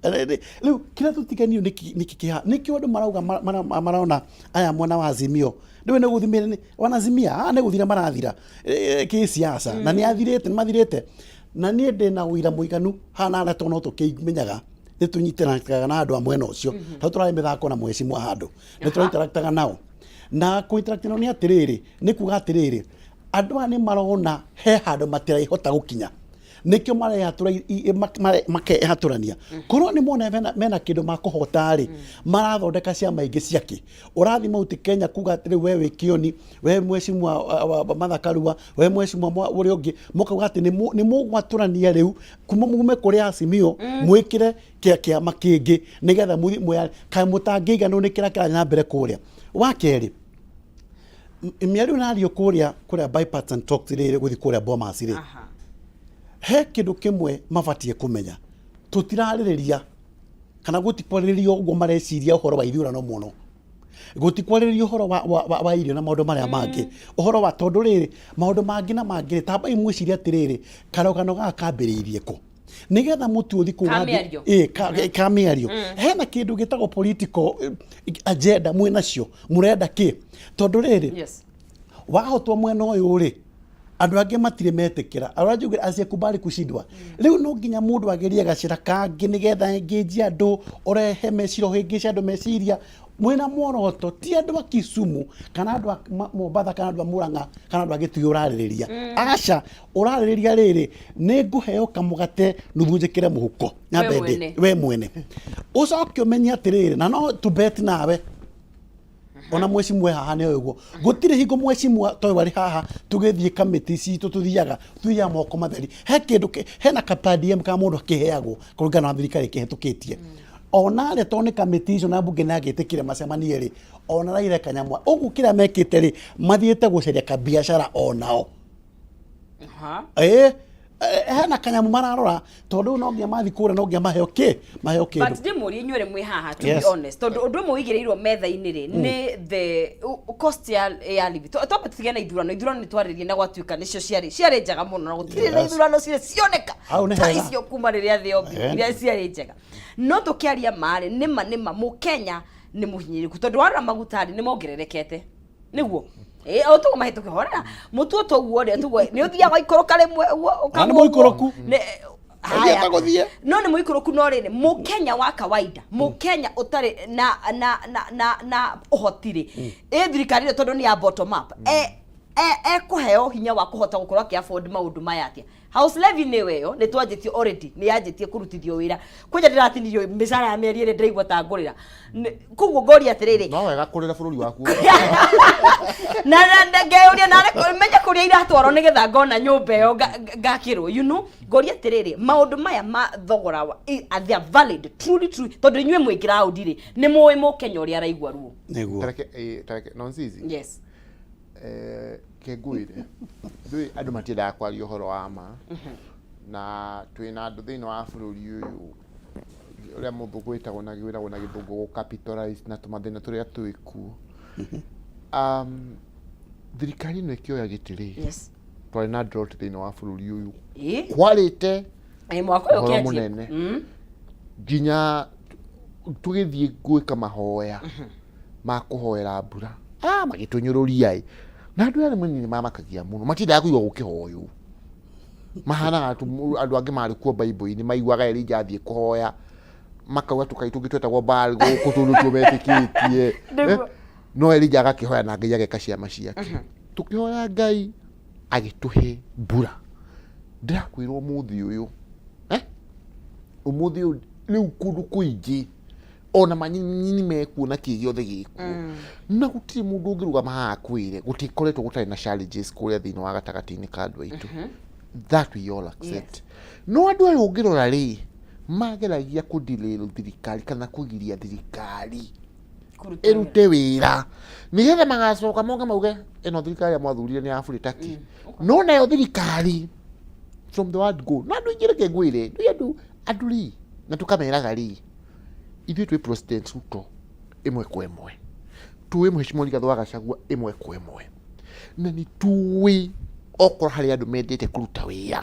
rĩu kĩrĩa tũtiganio nĩkĩ kĩha nĩkĩo andũ marauga marona aya mwena wa Azimio rĩu nĩ gũthimĩra wanazimia ah nĩ gũthira marathira kĩsiasa na nĩ athirĩte nĩ mathirĩte na niĩ ndĩ na ũira mũiganu hana harĩa tondũ no tũkĩmenyaga nĩ tũnyitanaga na andũ a mwena ũcio tondũ tũrarĩ mĩthako na mheshimiwa handũ nĩ tũrainteractaga nao na kũ-interact nao nĩ atĩrĩrĩ nĩ kuga atĩrĩrĩ andũ aya nĩ marona he handũ matirahota gũkinya nĩkĩo marehatũra makehatũrania korwo nĩ mona mena kĩndũ makũhota rĩ marathondeka ciama ingĩ ciake ũrathiĩ Mount Kenya kuga atĩrĩ we wĩ Kĩoni we mheshimiwa wa Martha Karua we mheshimiwa ũrĩa ũngĩ mũkauga atĩ nĩ mũgwatũrania rĩu kuma mume kũrĩ Azimio mwĩkĩre kĩama kĩngĩ nĩgetha mũthiĩ kaĩ mũtangĩiganwo nĩ kĩrĩa kĩrathiĩ na mbere kũrĩa wa kerĩ mĩario ĩrario kũrĩa kũrĩa bipartisan talks rĩrĩ gũthiĩ kũrĩa Bomas rĩ Aha. he kĩndũ kĩmwe mabatiĩ kũmenya tũtirarĩrĩria kana gũtikwarĩrĩrio ũguo mareciria ũhoro wa ithurano mũno gũtikwarĩrĩrio ũhoro wa, wa, wa, wa irio na maũndũ marĩa mangĩ ũhoro wa tondũ rĩrĩ maũndũ mangĩ na mangĩ rĩ tambai mwĩcirie atĩrĩrĩ karũgano gaka kambĩrĩirie kũ nĩgetha mũtu ũthi kũu Ka wambi- mĩario. ĩ, ka mĩario hena kĩndũ gĩtagwo political agenda mwĩ nacio mũrenda kĩ tondũ rĩrĩ Yes. wahotwo mwena ũyũ rĩ andũ angĩ matirĩ metĩkĩra arĩa njugire asiyekubali kushindwa rĩu no nginya mũndũ agerie gacĩra kangĩ nĩgetha engage andũ ũrehe meciria ũhĩngĩce andũ meciria mwĩna muoroto ti andũ a Kisumu kana andũ a Mombatha kana andũ a Murang'a kana andũ a Gĩtui ũrarĩrĩria aca ũrarĩrĩria rĩrĩ nĩ ngũheo kamũgate nuthu njĩkĩre mũhuko nyambe We ndĩ mwene. we mwene ũcoke ũmenye atĩrĩrĩ na no tubet nawe ona mwecimwe haha nĩ ũguo gũtirĩ hingo mwecimwa toĩ arĩ haha tũgĩthiĩ kamĩtĩ citũ tũthiaga tũthiaga moko matheri he kĩndũ hena ka per diem ka mũndũ akĩheagwo kũringana na thirikari ĩkĩhetũkĩtie ona arĩa tondũ nĩ kamĩtĩ icio na mbunge nĩ agĩtĩkire macemanie rĩ ona raire kanyamwa ũguo kĩrĩa mekĩte rĩ mathiĩte gũcaria kabiacara onao Aha. ĩĩ hena kanyamu mararora tondũ rĩu no nginya mathiĩ kũrĩa no nginya maheo kĩ maheo kĩndũ But ndĩmũrie inyuĩ rĩ mwĩ haha to Yes. be honest tondũ ũndũ ũmwe ũigĩrĩirwo metha-inĩ rĩ nĩ the cost ya living twambe tũtige na ithurano ithurano nĩ twarĩrie na gwatuĩka nĩcio ciarĩ ciarĩ njega mũno na gũtirĩ na Yes. ithurano cirĩ cioneka Hau nĩ ta hega. icio kuma rĩrĩa thĩ yombirwo Eh. iria ciarĩ njega no tũkĩaria marĩ nĩma nĩma mũkenya nĩ mũhinyĩrĩku tondũ warora maguta rĩ nĩ mongererekete nĩguo ĩ o tuguo mahĩtũke horera mũtu toguo rĩ tuguo nĩ ũthiaga waikũrũka rĩmwe ũguo Na nĩ ũkagũa ũguo. mũikũrũku. Haya. Ũthiĩte gũthiĩ. No nĩ mũikũrũku no rĩrĩ mũkenya wa kawaida mũkenya ũtarĩ na na na na na ũhoti rĩ ĩ thirikari ĩyo tondũ nĩ ya bottom up ekũheo hinya wa kũhota gũkorwo akĩ afford maũndũ maya atĩa house levy nĩ ĩyo nĩ twanjĩtie already nĩ yanjĩtie kũrutithio wĩra kwanja ndĩratinirio mĩcara ya mĩeri ĩrĩ ndĩraigua ta ngũrĩra Koguo ngoria atĩrĩrĩ no wega kũrĩra bũrũri waku na ngeyũria narĩ menye kũrĩa iratwarwo nĩgetha ngona nyũmba ĩyo ngakĩrwo you know ngoria atĩrĩrĩ maũndũ maya ma thogora wa are they valid truly truly tondũ inyuĩ mwĩ ground rĩ nĩ mũĩ mũkenya ũrĩa araigua ruo nĩguo tareke tareke nonzizi yes ke ngwĩre ndũĩ andũ matiendaga kwaria ũhoro wa ma na twĩna andũ thĩinĩ wa bũrũri ũyũ ũrĩa mũthũngũ wĩtagwo na wĩragwo na gĩthũngũ gũ capitalize na tũmathĩna tũrĩa twĩkuo thirikari ĩno ĩkĩoya gĩtĩ rĩ yes twarĩ na drought thĩinĩ wa bũrũri ũyũ ĩ kwarĩte ĩ mwaka ũyũ ũhoro ũkĩanjia mũnene nginya tũgĩthiĩ gwĩka mahoya ma kũhoera mbura magĩtũnyũrũria ĩ na andũ aya rĩmwe nĩ mamakagia mũno matiendaga kũigua gũkĩhoywo mahanaga andũ angĩ marĩ kuo Bible-inĩ maiguaga Elijah athiĩ kũhoya Makauga tũkai tũngĩ twetagwo Baal gũkũ tũu nĩtuo metĩkĩtie. Nĩguo. Eh, no Elija agakĩhoya na Ngai ageka ciama ciake. Tũkĩhoya Ngai agĩtũhe mbura. Ndĩrakwĩra ũmũthĩ ũyũ, eh? Ũmũthĩ ũyũ rĩu kũndũ kũingĩ ona manyinyi mekuo na kĩ gĩothe gĩkuo na gũtirĩ mũndũ ũngĩrũgama haha akwĩre gũtikoretwo gũtarĩ na challenges kũrĩa thĩinĩ wa gatagatĩ-inĩ ka andũ aitũ. That we all accept. No andũ aya ũngĩrora rĩ, mageragia kũ derail thirikari kana kũgiria thirikari Kũruta wĩra. ĩrute wĩra nĩgetha magacoka moke mauge ĩno thirikari ĩrĩa mwathurire nĩ ya burĩ taki. No nayo thirikari from the word go, na andũ aingĩ reke ngwĩre, ndũĩ andũ andũ rĩ, na tũkameraga rĩ, ithuĩ twĩ President Ruto ĩmwe kwa ĩmwe, tũĩ Mheshimiwa Rigathĩ wa Gachagua ĩmwe kwa ĩmwe, na nĩ tũĩ okorwo harĩ andũ mendete kũruta wĩra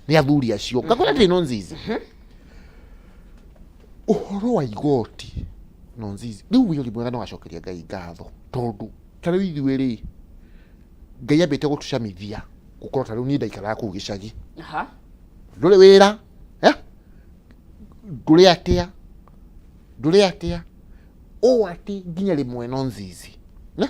nĩ athuri acio. Ngakwĩra atĩrĩ, Nonzizi, ũhoro wa igoti, Nonzizi, rĩu wĩ ũrĩ mwega no wacokeria Ngai ngatho, tondũ ta rĩu ithuĩ rĩ, Ngai ambĩte gũtũcamithia gũkorwo ta rĩu niĩ ndaikaraga kũu gĩcagi. Ndũrĩ wĩra, eh? Ndũrĩ atĩa, ndũrĩ atĩa, ũũ atĩ nginya rĩmwe Nonzizi, ne?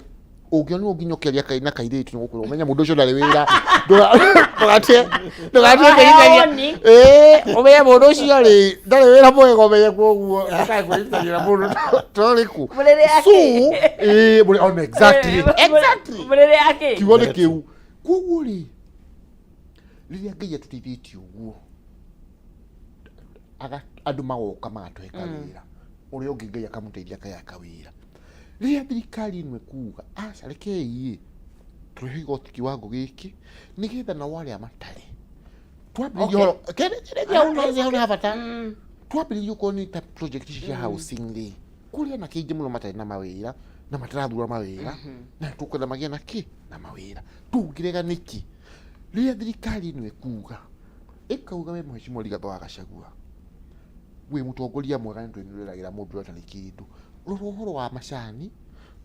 Ũngĩonwo nginya ũkĩaria na kairĩtu nĩ gũkwĩra ũmenye mũndũ ũcio ndarĩ wĩra. Ndũgatie, ndũgatie Ũheo kwĩrirĩria. warning. Ĩĩ, ũmenye mũndũ ũcio rĩ ndarĩ wĩra mwega, ũmenye koguo ũkae kwĩrirĩria na mũndũ torĩkũ. Mũrĩrĩ So, akĩ? ĩĩ, mũrĩ- oh, exactly, exactly. Mũrĩrĩ akĩ? Kiugo nĩ kĩu. Koguo rĩ, rĩrĩa Ngai atũteithĩtie ũguo, andũ magoka magatũhe kawĩra, ũrĩa ũngĩ Ngai akamũteithia akagĩa kawĩra. Rĩrĩa thirikari ĩno ĩkuga aca, rekei ĩ tũrĩhe igoti kiwango gĩkĩ nĩgetha nao arĩa matarĩ twambĩrĩrie ũhoro kĩrĩa hau no hau nĩ ha bata. Twambĩrĩrie okorwo nĩ ta project ici cia housing rĩ, kũrĩ anake aingĩ mũno matarĩ na mawĩra na matarathura mawĩra, na tũkwenda magĩe na kĩ na mawĩra. Tũngĩrega nĩkĩ rĩrĩa thirikari ĩno ĩkuga, ĩkauga we Mheshimiwa Rigathĩ wa Gachagua wĩ mũtongoria mwega, nĩ twĩroragĩra mũndũ ũrĩa ũtarĩ kĩndũ, rora ũhoro wa macani,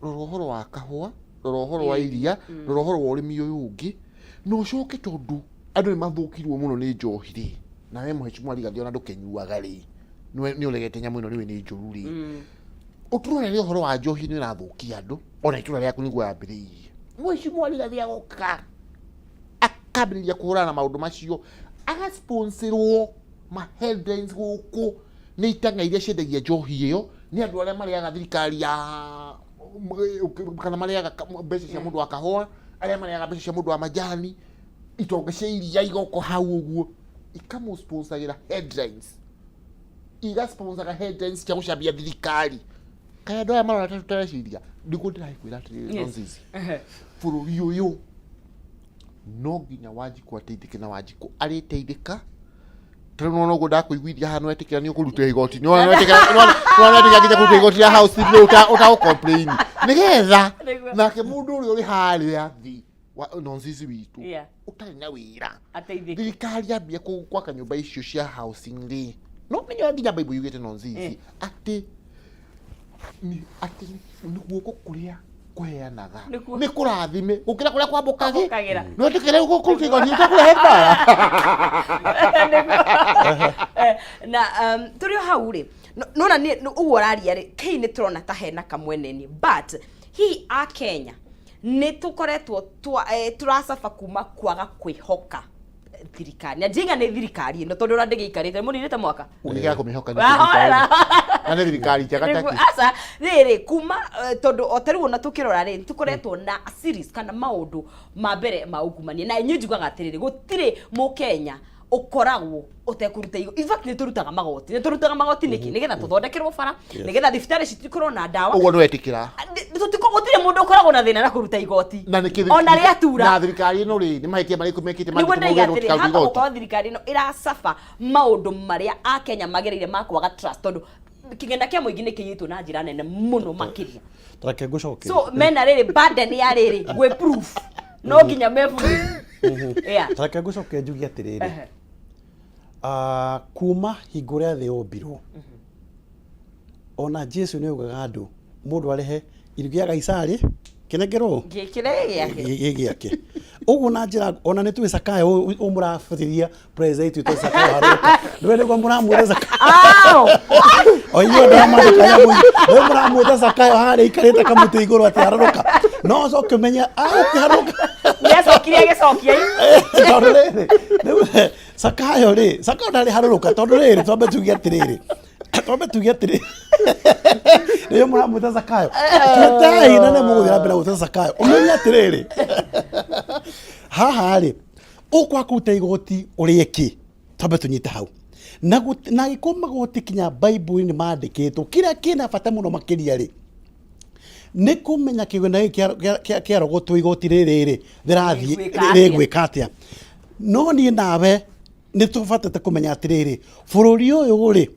rora ũhoro wa kahũa, rora ũhoro wa iria, rora ũhoro wa ũrĩmi ũyũ ũngĩ, na ũcoke tondũ andũ nĩ mathũkirwo mũno nĩ njohi rĩ, na we Mheshimiwa Rigathĩ ona ndũkĩnyuaga rĩ, nĩ ũregete nyamũ ĩno nĩũĩ nĩ njũru rĩ, ũtũrorere ũhoro wa njohi nĩ ĩrathũkia andũ, ona itũra rĩaku nĩguo yambĩrĩirie. Mheshimiwa Rigathĩ agoka akambĩrĩria kũhũrana na maũndũ macio, agasponsĩrwo ma headlines gũkũ nĩ itang'a iria ciendagia njohi ĩyo, nĩ andũ arĩa marĩaga thirikari ya kana marĩaga mbeca cia mũndũ wa kahũa, arĩa marĩaga mbeca cia mũndũ wa majani, itonga cia iria igoka hau ũguo ikamũsponsagĩra headlines, igasponsaga headlines cia gũcambia thirikari. Kaĩ andũ aya marona ta tũtareciria? Nĩguo ndĩrakwĩra atĩrĩrĩ, Nonsense. Bũrũri ũyũ no nginya Wanjikũ ateithĩke, na Wanjikũ arĩteithĩka ta rĩu nĩwona ũguo ndakũiguithia haha, nĩwetĩkĩra nĩ ũkũruta igoti, nĩwona nĩwetĩkĩra, nĩwona nĩwetĩkĩra nginya kũruta igoti rĩa house rĩu ũtagũ-complain, nĩgetha Nĩguo. nake mũndũ ũrĩa ũrĩ harĩa thĩ wa Nonsense witũ ũtarĩ na wĩra ateithĩke. Thirikari yambia gwaka nyũmba icio cia housing rĩ, no menye nginya Bible yugĩte Nonsense atĩ atĩ nĩ guoko kũrĩa kũheanaga Nĩkuo. nĩ kũrathime gũkĩra kũrĩa kwamũkagĩra. Kwamũkagĩra. No ĩtĩkĩre kũruta igoti ũtakũrehe mbara. Eh, na tũrĩ o hau rĩ, nona nĩ ũguo ũraria rĩ, kĩi nĩ tũrona ta hena kamweneni, but hihi a Kenya nĩ tũkoretwo tũracaba kuma kwaga kwĩhoka thirikari, na njinga nĩ thirikari ĩno tondũ ona ndĩgĩikarĩte mũninĩte mwaka. Ũngĩkĩaga kũmĩhoka nĩ Wahorera. na nĩ thirikari njega Nĩguo, taki. aca rĩrĩ kuma tondũ o ta rĩu ona tũkĩrora rĩ, tũkoretwo na series kana maũndũ ma mbere ma ungumania, na inyuĩ njugaga atĩrĩrĩ, gũtirĩ mũkenya ũkoragwo ũtekũruta igo. In fact nĩ tũrutaga magoti, nĩ tũrutaga magoti nĩkĩ? Nĩgetha tũthondekerwo bara, nĩgetha thibitarĩ citũ ikorwo na ndawa. Ũguo nĩwetĩkĩra. Gũtirĩ mũndũ ũkoragwo na thĩna na kũruta igoti na nĩkĩ ona rĩatura. Na thirikari ĩno rĩ, nĩ mahĩtia marĩkũ mekĩte Nĩguo mangĩtũma ndaiga ũgĩe atĩrĩ, gũtikaruta hata igoti? gũkorwo thirikari ĩno ĩracaba maũndũ marĩa akenya magereire ma kwaga trust, tondũ kĩgĩna kĩa mũingĩ nĩ kĩiyĩtwo na njĩra nene mũno makĩria. Reke ngũcokerie. So mena rĩrĩ burden ya rĩrĩ gwĩ proof, no nginya me proof, yeah. Reke ngũcokerie njuge atĩrĩrĩ, kuma hingo ĩrĩa thĩ yombirwo, ona Jesu nĩ augaga andũ mũndũ arehe iru gĩa Kaisarĩ kĩnengerwo Gĩkĩrĩa gĩake. Gĩ gĩake. Ũguo na njĩra ona nĩ tũĩ Zakayo ũyũ mũrabatithia president witũ Zakayo harũka. Ndũĩ nĩguo mũramwĩra Zakayo. Au! O inyuĩ andũ aya mwandĩka nyamũ nĩ mũramwĩta Zakayo harĩa aikarĩte kamũtĩ igũrũ atĩ harũrũka. No ũcoke ũmenye agũkĩharũrũka. Nĩacokire agĩcokia Tondũ rĩrĩ, rĩu Zakayo rĩ, Zakayo ndarĩ harũrũka tondũ rĩrĩ twambe tuge atĩrĩrĩ. Twambe tuge atĩrĩ. Nĩyo mũramwĩta Zakayo. Twĩtei na nĩ mũgũthiĩ na mbere gwĩta Zakayo. Ũmenye atĩrĩrĩ. Haha rĩ, ũkwa kũruta igoti ũrĩe kĩ? Twambe tũnyite hau. Na na angĩkorwo magoti kinya Bible-inĩ nĩ mandĩkĩtwo, kĩrĩa kĩna bata mũno makĩria rĩ, nĩ kũmenya kĩgĩna gĩkĩ kĩarogotwo igoti rĩrĩ rĩ, rĩrathiĩ Rĩgwĩka atĩa? rĩgwĩka atĩa. No niĩ nawe nĩ tũbatĩte kũmenya atĩrĩrĩ, bũrũri ũyũ rĩ,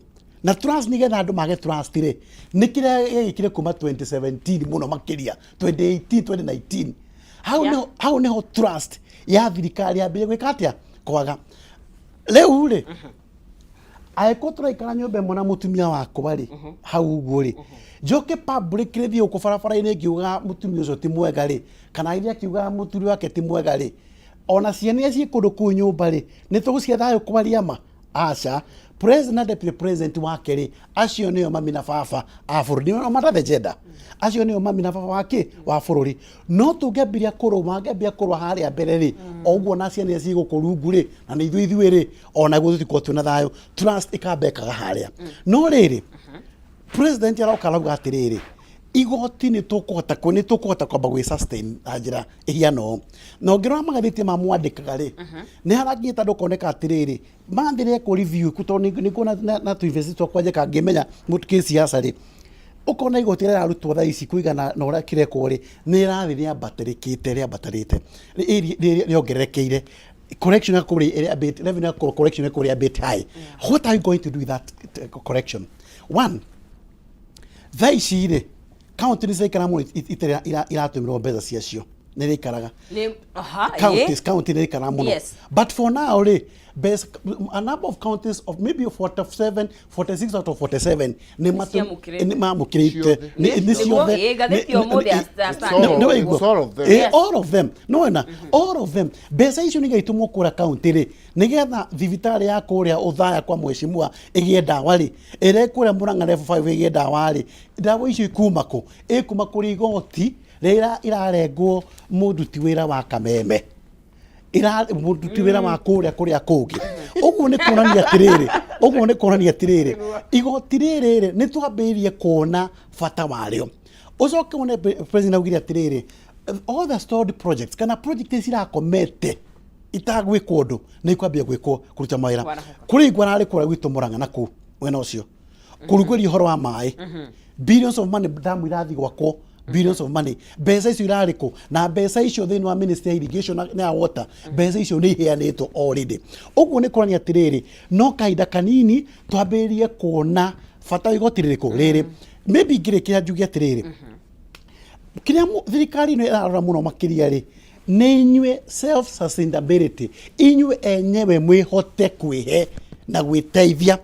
na trust nĩgetha andũ mage trust rĩ, nĩ kĩrĩa gĩekĩkire kuma 2017 mũno makĩria, 2018, 2019. Hau nĩho, hau nĩho trust ya thirikari yambĩrĩria gwĩka atĩa? Kwaga. Rĩu rĩ, angĩkorwo tũraikara nyũmba ĩmwe na mũtumia wakwa rĩ, hau ũguo rĩ, njoke publicly thiĩ gũkũ barabara-inĩ ngiugaga mũtumia ũcio ti mwega rĩ, kana ithe akiugaga mũthuri wake ti mwega rĩ, ona ciana iria ciĩ kũndũ kũu nyũmba rĩ, nĩ tũgũcihe thayũ kwaria ma? Aca. President na deputy president wake rĩ, acio nĩo mami na baba a bũrũri, no matter the gender, acio nĩo mami na baba wa kĩ? Wa bũrũri. No tũngĩambĩrĩria kũrũa, mangĩambia kũrũa harĩa mbere rĩ, o ũguo na ciana iria ciĩ gũkũ rungu rĩ, na nĩ ithuĩ ithuĩ rĩ, onaguo tũtikorwo twĩna thayũ, trust ĩkamba ĩkaga harĩa. No rĩrĩ, president aroka arauga atĩrĩrĩ, igoti nĩ tũkũhota nĩ tũkũhota kwamba gwĩ sustain na njĩra ĩhiana ũũ. Na ũngĩrora magathĩti ma mwandĩkaga rĩ, nĩ harakinyĩte andũ koneka atĩrĩrĩ, mathĩ rekwo review tondũ nĩ nguona na tũ invest twakwa njĩka ngĩmenya kĩsiasa rĩ, ũkona igoti rĩrĩa rĩrarutwo thaa ici kũigana na ũrĩa kĩrekwo rĩ, nĩ rĩrathiĩ rĩambatĩrĩkĩte rĩambatĩrĩte, rĩongererekeire. Correction ya kũrĩa ĩrĩa revenue ya correction ya kũrĩa a bit high. What are you going to do with that correction? One, thaa ici rĩ, county nĩ ciraikara mũno itarĩ iratũmĩrwo mbeca ciacio, nĩ iraikaraga. Nĩ aha, ĩĩ. Counties, county nĩ iraikara mũno. But for now rĩ, mbeca, a number of counties of maybe 47, 46 out of 47 nĩ Nĩciamũkĩrĩte. nĩ mamũkĩrĩte. Ciothe. Nĩ Nĩguo, ciothe. ĩĩ, ngathĩti Nĩ- ũmũthĩ ya It's Standard. all Nĩ of- waigua? it's all of them. Ĩĩ, Yes. all of them. Nĩ wona? All of them. Mbeca icio nĩgetha itũmwo kũrĩa county rĩ, nĩgetha thibitarĩ ya kũrĩa Othaya kwa mheshimiwa ĩgĩe ndawa rĩ, ĩrĩa ĩ kũrĩa Murang'a level 5 ĩgĩe ndawa rĩ, ndawa icio ikuma kũ? Ĩkuma kũrĩ igoti rĩrĩa irarengwo mũruti wĩra wa Kameme. Ira mũruti wĩra wa kũrĩa kũrĩa kũngĩ. Ũguo nĩ kuonania atĩrĩrĩ, ũguo nĩ kuonania atĩrĩrĩ, igoti rĩrĩ rĩ, nĩ twambĩrĩirie kuona bata warĩo. Ũcoke wone president augire atĩrĩrĩ, all the stalled projects kana project iria cirakomete itagwĩkwo ũndũ nĩ ikwambia gwĩkwo kũruta mawĩra. Kwarahũka. Kũrĩ igwa rarĩ kũrĩa gwitũ Mũrang'a na kũu mwena ũcio kũrugũria ũhoro wa maĩ billions of money damu irathiĩ gwakwo billions of money mbeca icio irarĩ kũ na mbeca icio thĩinĩ wa ministry ya irrigation na ya water mbeca icio nĩ iheanĩtwo already ũguo nĩ kuonania atĩrĩrĩ no kahinda kanini twambĩrĩrie kuona bata wa igoti rĩrĩkũ rĩrĩ maybe ngĩrĩkĩra njuge atĩrĩrĩ kĩrĩa thirikari ĩno ĩrarora mũno makĩria rĩ nĩ inyuĩ self sustainability inyuĩ enyewe mwĩhote kwĩhe na gwĩteithia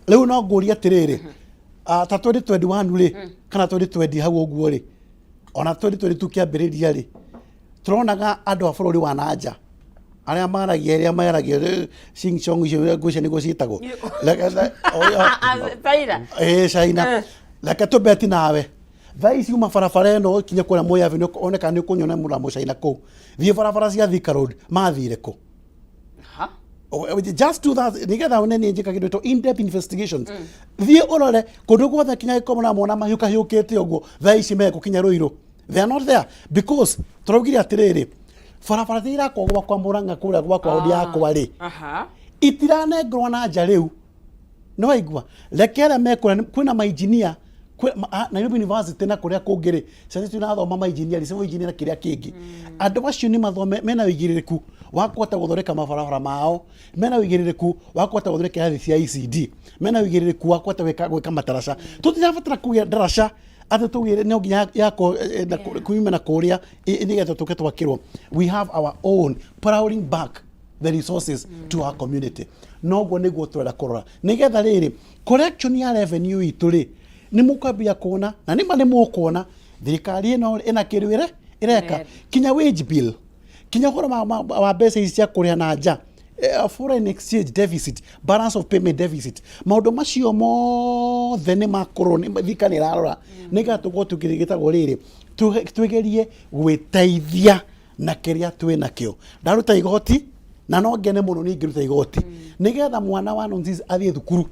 rĩu no ngũrie atĩrĩrĩ ta 2021 rĩ kana 2020 hau ũguo rĩ ona 2022 kĩambĩrĩria rĩ tũronaga andũ a bũrũri wa nanja arĩa maragia arĩa maragia sing song icio ngwĩciria nĩguo ciĩtagwo China. Ĩĩ China. Reke tũbeti nawe thaa ici uma barabara ĩno ũkinye kũrĩa Moi Avenue one kana nĩ ũkũnyona mũndũ wa mũcaina kũu thiĩ barabara cia Thika Road mathire kũ Ha? Just do that nigetha one nĩ njĩka kĩndũ in depth investigations thiĩ ũrore kũndũ guothe kinya gĩkomo na mona mahiũkahiũkĩte ũguo thaa ici mekũ kinya Ruiru they are not there because tũraugire atĩrĩrĩ barabara iria irakwo gwakwa Murang'a kũrĩa gwakwa wodi yakwa rĩ itiranengerwo na nja rĩu nĩ waigua reke arĩa mekũrĩa kwĩna mainjinia Nairobi University na kũrĩa kũngĩ rĩ ciana icio irathoma mainjinia civil engineer na kĩrĩa kĩngĩ andũ acio nĩ mathome mena ũigĩrĩrĩku wa kũhota gũthondeka mabarabara mao mena ũigĩrĩrĩku wa kũhota gũthondeka irathi cia ECD mena ũigĩrĩrĩku wa kũhota gwĩka mataraca tũtirabatara kũgĩa ndaraca atĩ tũgĩre no nginya yakwo kuume na kũrĩa nĩgetha tũke twakĩrwo we have our own plowing back the resources to our community noguo nĩguo tũrenda kũrora nĩgetha rĩrĩ correction ya revenue itũ rĩ nĩ mũkwambia kuona na nĩma nĩ mũkuona thirikari ĩno ĩna kĩndũ ĩre ĩreka Ĩreka. kinya wage bill Kinya ũhoro wa mbeca ici cia kũrĩha na nja, foreign exchange deficit, balance of payment deficit, maũndũ macio mothe nĩ makũrwo nĩ thirikari nĩ ĩrarora nĩgetha tũkorwo tũkĩgĩtagwo rĩrĩ twĩgerie gwĩteithia na kĩrĩa twĩ nakĩo. Ndaruta igoti na no ngene mũno niĩ ngĩruta igoti nĩgetha mwana wa Nonsizi athiĩ thukuru.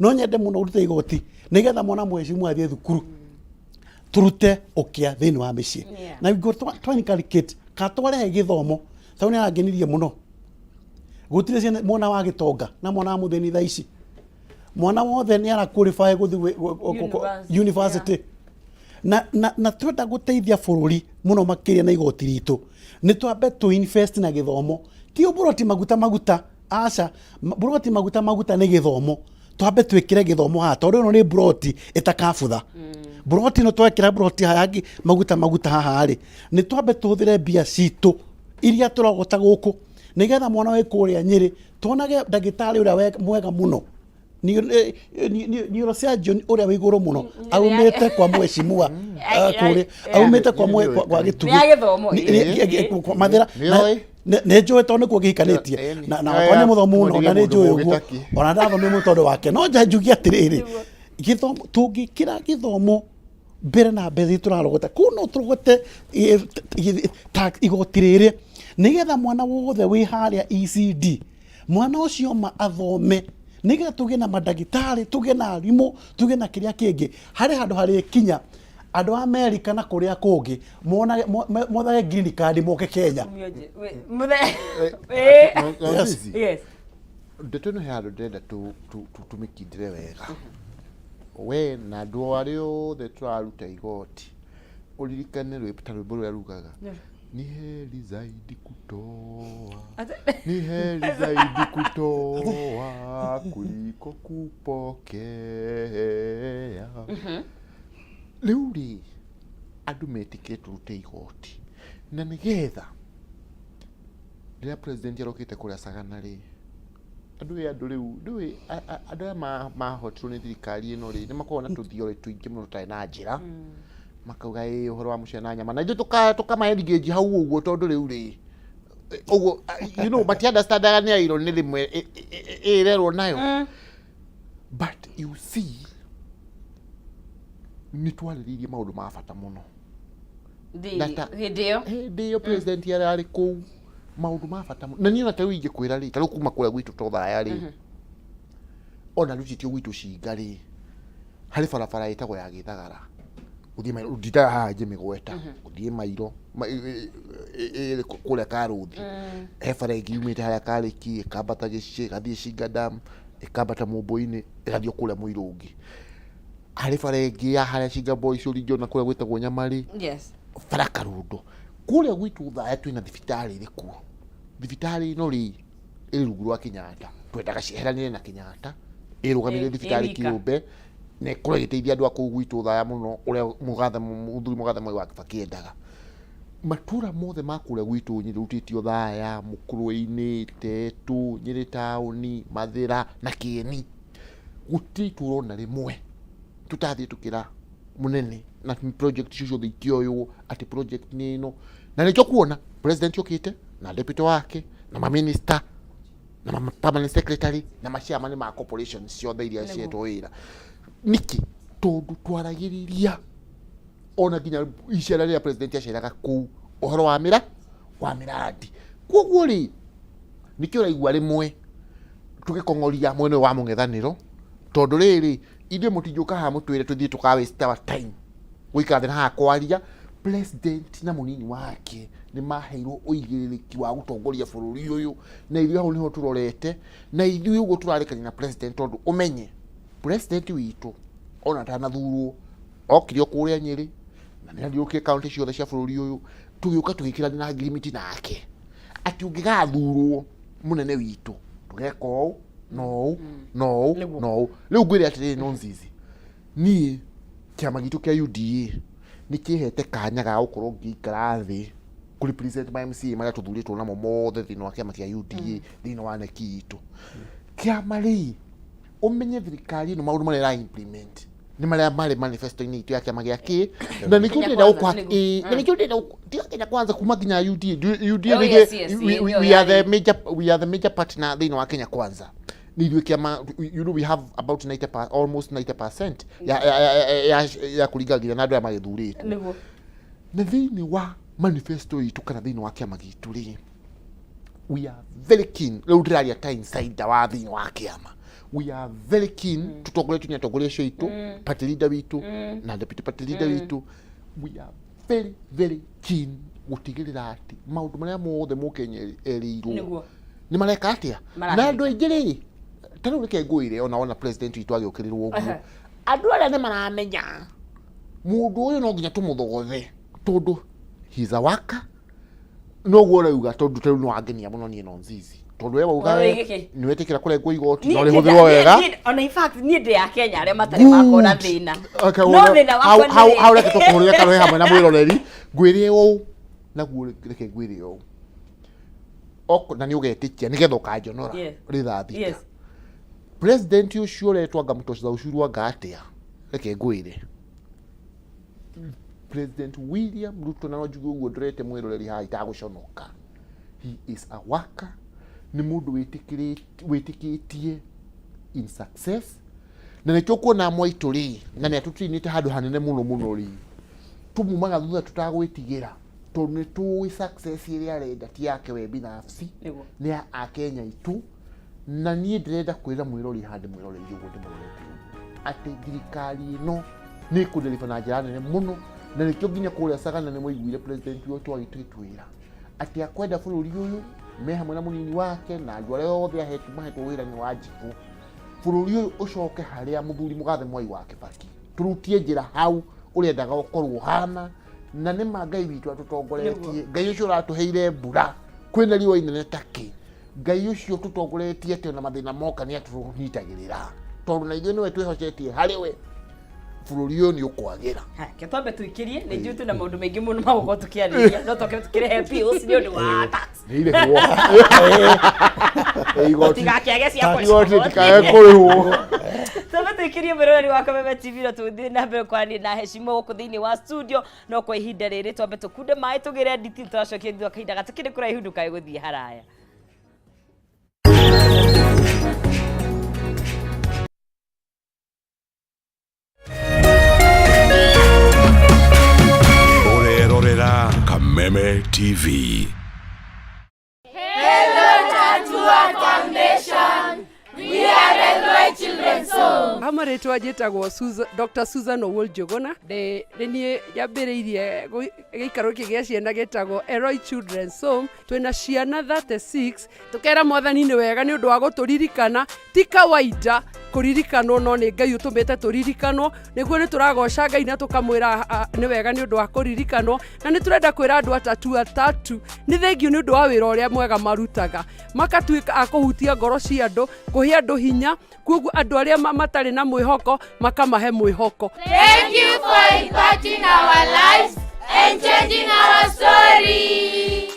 No nyende mũno ũrute igoti nĩgetha mwana mheshimiwa athiĩ thukuru, turute ũkĩa thĩinĩ wa mĩciĩ. Na we go twa inculcate ka twarehe gĩthomo tondũ nĩ arangenirie mũno. Gũtirĩ ciana mwana wa gĩtonga na mwana wa mũthĩni thaa ici, mwana wothe nĩ ara qualify gũthiĩ University, university. Na twenda gũteithia bũrũri mũno makĩria na igoti ritũ nĩ twambe tũ invest na gĩthomo, ti ũburoti maguta maguta, aca. Buroti maguta maguta nĩ gĩthomo. Twambe twĩkĩre gĩthomo haha tondũ ĩno nĩ buroti ĩtakabutha. Buroti ĩno twekĩra buroti haha maguta maguta haha rĩ, nĩ twambe tũhũthĩre mbia citũ iria tũrogota gũkũ nĩgetha mwana wĩ kũrĩa Nyĩrĩ tuonage ndagĩtarĩ ũrĩa mwega mũno, neurosurgeon ũrĩa wĩ igũrũ mũno aumĩte kwa mheshimiwa kũrĩa aumĩte kwa Gĩtugĩ. Nĩ ya gĩthomo, Kwa Mathĩra. Nĩ oĩ? Nĩ njũĩ tondũ nĩkuo ngĩhikanĩtie. Na Na wakwa nĩ mũthomu mũno na nĩ njũĩ ũguo. Mũgĩtaki. Ona ndathomire mũno tondũ wake. No nja njuge atĩrĩrĩ, gĩthomo, tũngĩkĩra gĩthomo mbere na mbere tũrarogota kũu, no tũrogote igoti rĩrĩ nĩgetha mwana wothe wĩ harĩa ECD, mwana ũcio ma athome nĩgetha tũgĩe na mandagĩtarĩ, tũgĩe na arimũ, tũgĩe na kĩrĩa kĩngĩ. Harĩ handũ harĩkinya andũ a Amerika na kũrĩa kũngĩ monage mothage green card moke Kenya. Yes. Ndeto ĩno he handũ ndĩrenda tũmĩkindĩre wega. We na andũ arĩa othe tũraruta igoti, ũririkane ta rwĩmbo rũrĩa rugaga, "Ni heri zaidi kutoa, ni heri zaidi kutoa kuliko kupokea." Rĩu rĩ, andũ metĩkĩre tũrute igoti na nĩgetha rĩrĩa president arokĩte kũrĩa Sagana rĩ, andũ ĩ andũ rĩu ndũĩ andũ aya mahotirwo nĩ thirikari ĩno rĩ, nĩ makoragwo na tũthiorĩ tũingĩ mũno tũtarĩ na njĩra, makauga ĩ ũhoro wa mũcere na nyama, na ithuĩ tũkama engage hau ũguo tondũ rĩu rĩ ũguo mati understandaga nĩ irony rĩmwe ĩrerwo nayo. But you see, nĩ twarĩrĩirie maũndũ ma bata mũno Hĩndĩ ĩyo. Hĩndĩ ĩyo president ararĩ kũu, maũndũ ma bata mũno. Na niĩ ona ta rĩu ingĩkwĩra rĩ, ta rĩu kuma kũrĩa gwitũ Tothaya rĩ, ona rutĩtio gwitũ Cinga rĩ, harĩ barabara ĩtagwo ya Gĩthagara gũthiĩ Mairo, ndindaga haha ngĩmĩgweta, gũthiĩ Mairo ĩrĩ kũrĩa Karũthi. He bara ĩngĩ yumĩte harĩa Karĩki ĩkambata Gĩciĩ, ĩgathiĩ Cinga Dam, ĩkambata Mũmbũinĩ, ĩgathiĩ o kũrĩa Mũirũngĩ. Harĩ bara ĩngĩ ya harĩa Cinga Boys ũringĩ ona kũrĩa gwĩtagwo Nyamarĩ, bara Karundo. Kũrĩa gwitũ Thaya twĩna thibitarĩ ĩrĩ kuo. Thibitarĩ ĩno rĩ, ĩrĩ rungu rwa Kenyatta, twendaga cieheranĩre na Kenyatta, ĩrũgamĩrĩre thibitarĩ ĩ wika. Kĩũmbe na ĩkorwo ĩgĩteithia andũ a kũu gwitũ Thaya mũno, ũrĩa mũgathe mũthuri mũgathe Mwai wa Kibaki endaga. Matũra mothe ma kũrĩa gwitũ Nyĩrĩ, rutĩtio Thaya, Mũkũrwe-inĩ, Tetũ, Nyĩrĩ taũni, Mathĩra na Kĩeni, gũtirĩ itũra ona rĩmwe tũtathiĩ tũkĩra mũnene na project icio ciothe ikĩoywo atĩ project nĩ ĩno. Na nĩkĩo kuona president okĩte na deputy wake na maminista na ma permanent secretary na machairman ma corporation ciothe iria cietwo wĩra. Nĩkĩ? Tondũ twaragĩrĩria ona nginya icera rĩrĩa president aceraga kũu ũhoro wa mĩra wa mĩrandi. Koguo rĩ, nĩkĩo ũraigua rĩmwe tũgĩkong'oria mwena ũyũ wa mũng'ethanĩro, tondũ rĩrĩ, ithuĩ mũtingĩũka haha mũtwĩre tũthiĩ tũka waste our time gũikara thĩ na haha kwaria. President na mũnini wake nĩ maheirwo ũigĩrĩrĩki wa gũtongoria bũrũri ũyũ, na ithuĩ hau nĩho tũrorete, na ithuĩ ũguo tũrarĩkania na president, tondũ ũmenye president witũ ona atanathurwo okire o kũrĩa Nyĩrĩ na nĩ athiũrũrũkire kaunti ciothe cia bũrũri ũyũ, tũgĩũka tũgĩkĩrania agreement nake atĩ ũngĩgathurwo mũnene witũ tũgeka ũũ na ũũ na ũũ na ũũ. Rĩu ngwĩre atĩrĩrĩ, Nonzizi, niĩ kĩama gitũ kĩa UDA nĩ kĩhete kanya ga gũkorwo ngĩikara thĩ kũ represent ma MCA marĩa tũthurĩtwo namo mothe thĩinĩ wa kĩama kĩa UDA, thĩinĩ wa NEC itũ. Kĩama rĩ, ũmenye thirikari ĩno maũndũ marĩa ĩra implement. Nĩ marĩa marĩ manifesto-inĩ itũ ya kĩama gĩa kĩ na nĩkĩo Kenya ndĩrenda Kwanza, gũkũ nĩguo. ĩĩ, na nĩkĩo ndĩrenda tiga Kenya Kwanza kuma nginya UDA. UDA Oh, nĩkĩ- yes, we, ĩyo we are the yarĩ. major we are the major partner thĩinĩ wa Kenya Kwanza. Nĩ ithuĩ kĩama, we have about 90 almost 90% ya kũringa nginya na andũ arĩa magĩthurĩtwo. Na thĩinĩ wa manifesto itũ kana thĩinĩ wa kĩama gitũ rĩ, we are very keen, rĩu ndĩraria ta insider wa thĩinĩ wa kĩama, we are very keen, tũtongoretio nĩ atongoria acio aitũ, party leader witũ na deputy party leader witũ, we are very very keen gũtigĩrĩra atĩ maũndũ marĩa mothe mũkenya erĩirwo nĩ mareka atĩa. Marahinga. Na andũ aingĩ rĩ, ta rĩu reke ngwĩre, ona wona president witũ agĩũkĩrĩrwo ũguo, andũ arĩa nĩ maramenya mũndũ ũyũ no nginya tũmũthogothe tondũ he's a worker. Noguo ũrauga, tondũ ta rĩu nĩ wangenia mũno niĩ no nzizi, tondũ we wauga Ũhoro we wĩgiĩ kĩ? nĩ wetĩkĩra kũrengwo igoti Niĩ no ndĩ- rĩhũthĩrwo wega. Ona in fact niĩ ndĩ ya Kenya arĩa matarĩ makona thĩna. Okay, No well, thĩna wakwa nĩ rĩrĩ. Hau reke tũkũhũrĩre karũhe hamwe na mwĩroreri, ngwĩre ũũ naguo, reke ngwĩre ũũ. Na nĩ ũgetĩkia nĩgetha ũkanjonora rĩ 6:00. President ũcio ũretwo anga mũtoza ucuru anga atĩa, reke ngwĩre, President William Ruto, na no njuge ũguo ndorete mwĩroreri haha itagũconoka, he is a worker. Nĩ mũndũ wĩtĩkĩtie in success, na nĩkĩo kuona mwaitũ rĩ, na nĩ atũtinĩte handũ hanene mũno mũno rĩ, tumumaga thutha tũtagwĩtigĩra, tondũ nĩ tũĩ success ĩrĩa arenda ti yake we binafsi, nĩ ya akenya aitũ. Na niĩ ndĩrenda kwĩra mwĩrori handĩ mwĩroreri ũguo ndĩmũrorete ũguo atĩ thirikari ĩno nĩ ĩkũdeliver na njĩra nene mũno, na nĩkĩo nginya kũrĩa Sagana nĩ mwaiguire president witũ agĩtwĩtwĩra atĩ akwenda bũrũri ũyũ me hamwe na mũnini wake na andũ arĩa othe ahetwo mahetwo wĩra nĩ Wanjikũ, bũrũri ũyũ ũcoke harĩa mũthuri mũgathe Mwai wa Kĩbaki, tũrutie njĩra hau ũrendaga ũkorwo hana. Na nĩ ma Ngai witũ atũtongoretie, Ngai ũcio ũratũheire mbura kwĩna riũa inene takĩ, Ngai ũcio tũtongoretie atĩ ona mathĩna moka nĩ atũnyitagĩrĩra, tondũ na ithuĩ nĩwe twĩhocetie harĩ we, bũrũri ũyũ nĩ ũkwagĩra. Ke twambe tũikĩrie, nĩ njũĩ twĩna maũndũ maingĩ mũno ma gũkorwo tũkĩarĩria, no tũke tũkĩrehe bills nĩ ũndũ wa tax. Nĩ irĩhwo igoti. Tũtigakĩage cia kũrĩhwo. Igoti tikae kũrĩhwo. Twambe tũikĩrie mwĩroreri wa Kameme TV na tũthiĩ na mbere kwaria na heshima gũkũ thĩinĩ wa studio, no kwa ihinda rĩrĩ twambe tũkunde maĩ tũgĩre nditi, tũracokia thutha kahinda gatakĩrĩ kũraihu, ndũkae gũthiĩ haraya. Ũrerorera Kameme TV. Tatua Foundation. We are Elroy Children's Home. Ha marĩtwa njĩtagwo Dr. Susan Owuor Njũgũna. Nĩ niĩ nyambĩrĩirie gĩikaro gĩkĩ gĩa ciana gĩtagwo Elroy Children's Home. Twĩna ciana 36. Tũkera mwathani nĩ wega nĩ ũndũ wa gũtũririkana. Ti kawaida kũririkanwo, no nĩ Ngai ũtũmĩte tũririkanwo, nĩguo nĩ tũragoca Ngai na tũkamwĩra nĩ wega nĩ ũndũ wa kũririkanwo. Na nĩ tũrenda kwĩra andũ atatu atatu nĩ thengio nĩ ũndũ wa wĩra ũrĩa mwega marutaga, makatuĩka a kũhutia ngoro cia andũ, kũhe andũ hinya, koguo andũ arĩa matarĩ na mwĩhoko makamahe mwĩhoko. Thank you for impacting our lives and changing our story.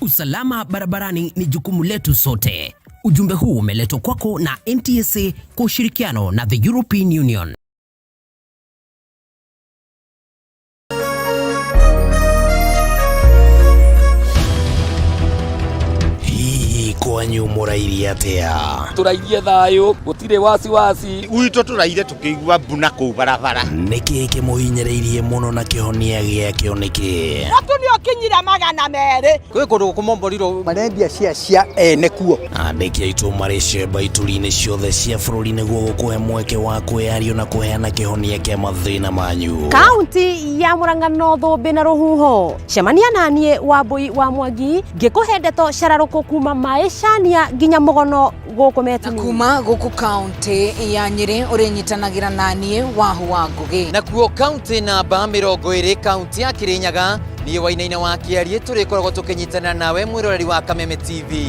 Usalama barabarani ni jukumu letu sote. Ujumbe huu umeletwa kwako na NTSA kwa ushirikiano na the European Union. Hihi kwanyu Kwanyu mũrairie atĩa? Tũrairie thayũ, gũtirĩ wasiwasi. Gwitũ tũraire tũkĩigua mbu na kũu barabara. Nĩkĩ kĩmũhinyĩrĩirie mũno na kĩhonia gĩakĩo nĩkĩ? Mũtu nĩ ũkinyire 200. Kwĩ kũndũ kũmomborirwo marendia cia cia ene kuo. Andĩki aitũ marĩ cemba ituri-inĩ ciothe cia bũrũri nĩguo gũkũhe mweke wa kwĩyario na kũheana kĩhonia kĩa mathĩna manyu. Kaunti ya Murang'a no thũmbĩ na rũhuho. Cemania na niĩ Wambui wa Mwangi ngĩkũhe ndeto cararũkũ kuma maĩ cania nginya mũgono gũkũ Metini. Kuma gũkũ kaunti ya Nyĩrĩ ũrĩnyitanagĩra na niĩ Wahu wa Ngũgĩ. Nakuo kaunti namba 20 kaunti ya Kĩrĩnyaga niĩ Wainaina wa Kĩariĩ tũrĩkoragwo tũkĩnyitanĩra nawe mwĩroreri wa Kameme TV.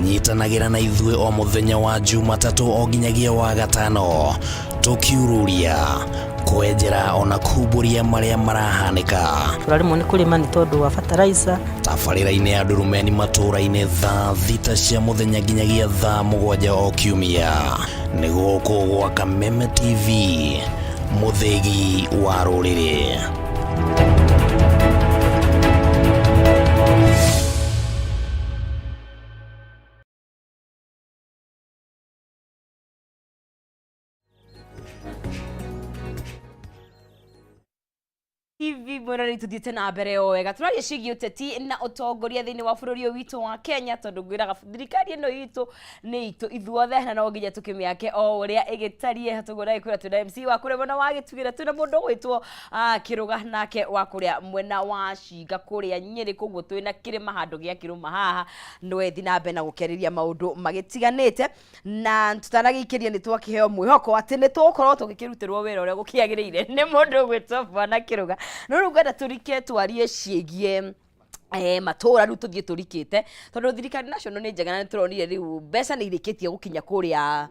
Nyitanagĩra na ithuĩ o mũthenya wa Jumatatũ o nginyagia wa gatano tũkiururia kwenjera ona kumbũria marĩa marahanĩka. Tũraremwo nĩ kũrĩma nĩ tondũ wa fertilizer. Tabarĩra-inĩ ya Ndurumeni matũũra-inĩ thaa 6 cia mũthenya nginyagia thaa 7 o kiumia. Nĩ gũkũ gwa Kameme TV, mũthĩgi wa rũrĩrĩ. TV mwĩroreri tũthiĩte na mbere o wega tũraria ciĩgiĩ ũteti na ũtongoria thĩinĩ wa bũrũri ũyũ witũ wa Kenya tondũ ngwĩraga thirikari ĩno itũ nĩ itũ ithuothe na no nginya tũkĩmĩake o ũrĩa ĩgĩtariĩ tũguo ndagĩkwĩra twĩna MC wa kũrĩa mwena wa Gĩtugĩra twĩna mũndũ ũgwĩtwo Kĩrũga nake wa kũrĩa mwena wa Cinga kũrĩa Nyĩrĩ koguo twĩna kĩrĩma handũ gĩa kĩrũma haha nĩwe na mbere na gũkĩarĩria maũndũ magĩtiganĩte na tũtanagĩikĩria nĩ twakĩheo mwĩhoko atĩ nĩ tũgũkorwo tũgĩkĩrutĩrwo wĩra ũrĩa gũkĩagĩrĩire nĩ mũndũ ũgwĩtwo Bwana Kĩrũga. No rĩu ngwenda tũrike twarie ciĩgiĩ matũra rĩu tũthiĩ tũrikĩte tondũ thirikari national nĩ njega na nĩ tũronire rĩu mbeca nĩ irĩkĩtie gũkinya kũrĩa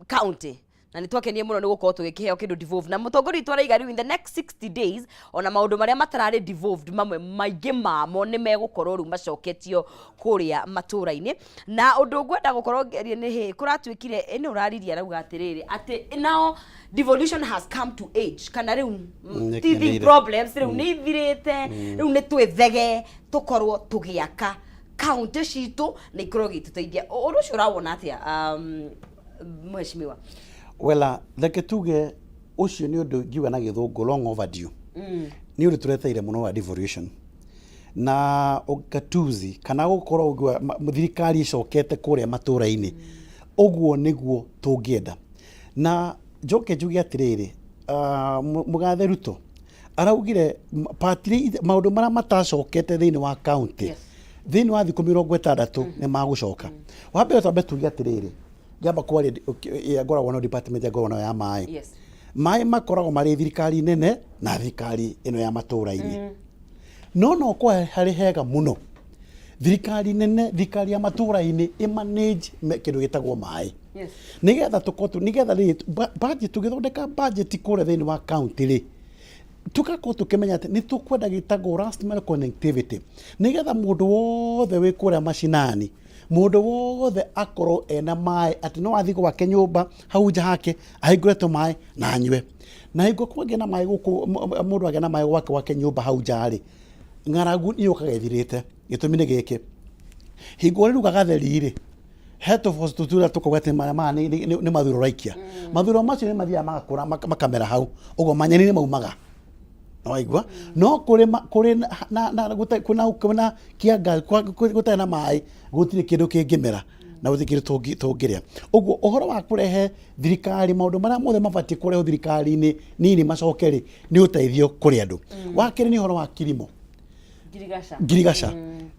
county na nĩ twakenire mũno nĩ gũkorwo tũgĩkĩheo kĩndũ devolved na mũtongoria witũ araiga rĩu in the next 60 days ona maũndũ marĩa matararĩ devolved mamwe maingĩ mamo nĩ megũkorwo rĩu macoketio kũrĩa matũra-inĩ na ũndũ ngwenda gũkorwo ngĩaria nĩ hĩ kũratuĩkire ĩno ũraririe arauga atĩrĩrĩ atĩ now devolution has come to age kana rĩu teething problems rĩu nĩ ithirĩte rĩu nĩ twĩthege tũkorwo tũgĩaka kaunti citũ na ikorwo igĩtũteithia. Ũndũ ũcio ũrawona atĩa mheshimiwa? Well, reke tuge ũcio nĩ ũndũ ingiuga na gĩthũngũ long overdue. Nĩ ũndũ tũreteire mũno wa devolution na ũgatuzi kana gũkorwo ũguo thirikari ĩcokete kũrĩa matũra-inĩ ũguo nĩguo tũngĩenda. Na njoke njuge atĩrĩrĩ, mũgathe Ruto araugire partly maũndũ marĩa matacokete thĩinĩ wa county thĩinĩ wa thikũ 60 nĩ magũcoka. Wa mbere twambe tuge atĩrĩrĩ, ngĩamba kwaria ngoragwo na department ngoragwo nayo ya maĩ. Maĩ makoragwo marĩ thirikari nene na thirikari ĩno ya matũra-inĩ. No no kwa harĩ hega mũno thirikari nene thirikari ya matũra-inĩ ĩ manage kĩndũ gĩtagwo maĩ. Nĩgetha tũkorwo nĩgetha rĩ budget tũgĩthondeka budget kũrĩa thĩinĩ wa county rĩ tũgakorwo tũkĩmenya atĩ nĩ tũkwenda gĩtagwo last mile connectivity nĩgetha mũndũ wothe wĩ kũrĩa macinani mũndũ wothe akorwo ena maĩ atĩ no athiĩ gwake nyũmba hau nja hake ahingũre tũmaĩ na anyue. Na hingo kwagĩa na maĩ gũkũ mũndũ agĩa na maĩ gwake gwake nyũmba hau nja rĩ ng'aragu nĩ yũkaga ĩthirĩte. Gĩtũmi nĩ gĩkĩ, hingo ũrĩruga gatheri rĩ he tũboco tũrĩa tũkauga atĩ maya maya nĩ mathuro ũraikia. Mathuro macio nĩ mathiaga magakũra makamera hau ũguo manyeni nĩ maumaga. Waigua? No kũrĩ kũrĩ na na kwĩna kwĩna kĩanga gũtarĩ na maĩ gũtirĩ kĩndũ kĩngĩmera na gũtirĩ kĩndũ tũngĩrĩa. Ũguo ũhoro wa kũrehe thirikari maũndũ marĩa mothe mabatiĩ kũrehwo thirikari-inĩ nini macoke rĩ nĩ ũteithio kũrĩ andũ. Wa kerĩ nĩ ũhoro wa kilimo. Ngirigaca. Ngirigaca.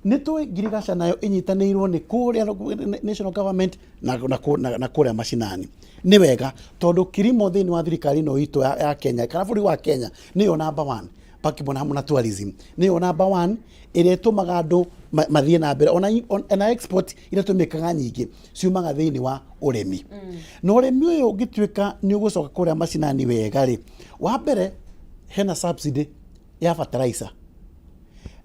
Nĩ tũĩ ngirigaca nayo ĩnyitanĩirwo nĩ kũrĩa national government na kũrĩa macinani. Nĩ wega tondũ kilimo thĩinĩ wa thirikari ĩno itũ ya Kenya kana bũrũri wa Kenya nĩyo number 1 pakimbo hamwe na tourism nĩyo number 1 ĩrĩa ĩtũmaga andũ mathiĩ na mbere ona export iria tũmĩkaga nyingĩ ciumaga thĩinĩ wa ũrĩmi. Na ũrĩmi ũyũ ũngĩtuĩka nĩ ũgũcoka kũrĩa macinani wega rĩ, wa mbere hena subsidy ya fertilizer.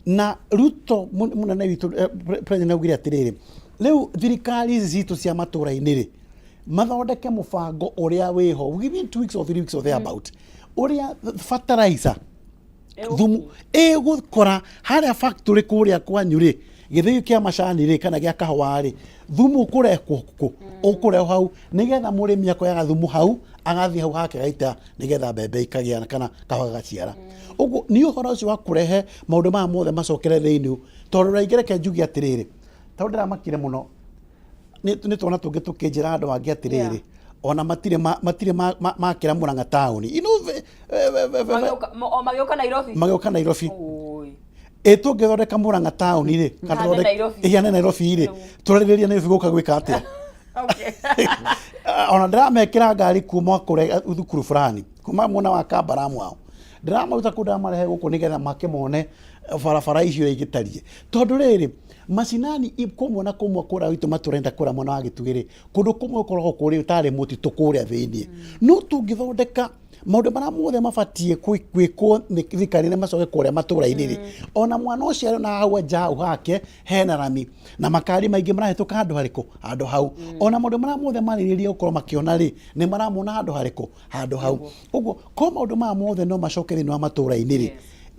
Na Ruto mũnene witũ president augire atĩrĩrĩ, rĩu thirikari ici citũ cia matũra-inĩ rĩ mathondeke mũbango ũrĩa wĩho within 2 weeks or 3 weeks or thereabout ũrĩa fertilizer thumu ĩgũkora harĩa factory kũrĩa kwanyu rĩ Gĩthĩi kĩa macani rĩ kana gĩa kahũa rĩ, thumu ũkũrehwo kũ? Ũkũrehwo hau nĩgetha mũrĩmi akoyaga thumu hau agathiĩ hau hake gaita nĩgetha mbembe ikagĩa kana kahũa gagaciara. Ũguo nĩ ũhoro ũcio wa kũrehe maũndũ maya mothe macokere thĩinĩ, tondũ rĩngĩ reke njuge atĩrĩrĩ, tondũ ndĩramakire mũno nĩ twana tũngĩ tũkĩnjĩra andũ angĩ atĩrĩrĩ, ona matirĩ matirĩ makĩra Murang'a taũni. You know, O magĩũka Nairobi. Magĩũka Nairobi. Ĩ tũngĩthondeka Murang'a taũni rĩ, kana Ĩhane Nairobi. ĩhiane Nairobi rĩ, tũrarĩrĩria Nairobi gũka gwĩka atĩa? Ona ndĩramekĩra ngari kuma kũrĩa thukuru fulani, kuma mwena wa Kambaramu hau, ndĩramaruta kũu ndĩramarehe gũkũ nĩgetha makĩmone barabara icio ũrĩa igĩtariĩ. Tondũ rĩrĩ, macinani kũmwe na kũmwe kũrĩa gwitũ matũrenda kũrĩa mwena wa Gĩtugĩ rĩ, kũndũ kũmwe gũkoragwo kũrĩ tarĩ mũtitũ kũrĩa thĩiniĩ. No tũngĩthondeka maũndũ marĩa mothe mabatiĩ gwĩkwo nĩ thirikari nĩ macoke kũrĩa matũra-inĩ rĩ, ona mwana ũcio arĩ ona hau nja hau hake hena rami na makari maingĩ marahĩtũka handũ harĩkũ? Handũ hau. Ona maũndũ marĩa mothe marĩrĩria gũkorwo makĩona rĩ, nĩ maramona handũ harĩkũ? Handũ hau. Ũguo ko maũndũ maya mothe no macoke thĩinĩ wa matũra-inĩ rĩ,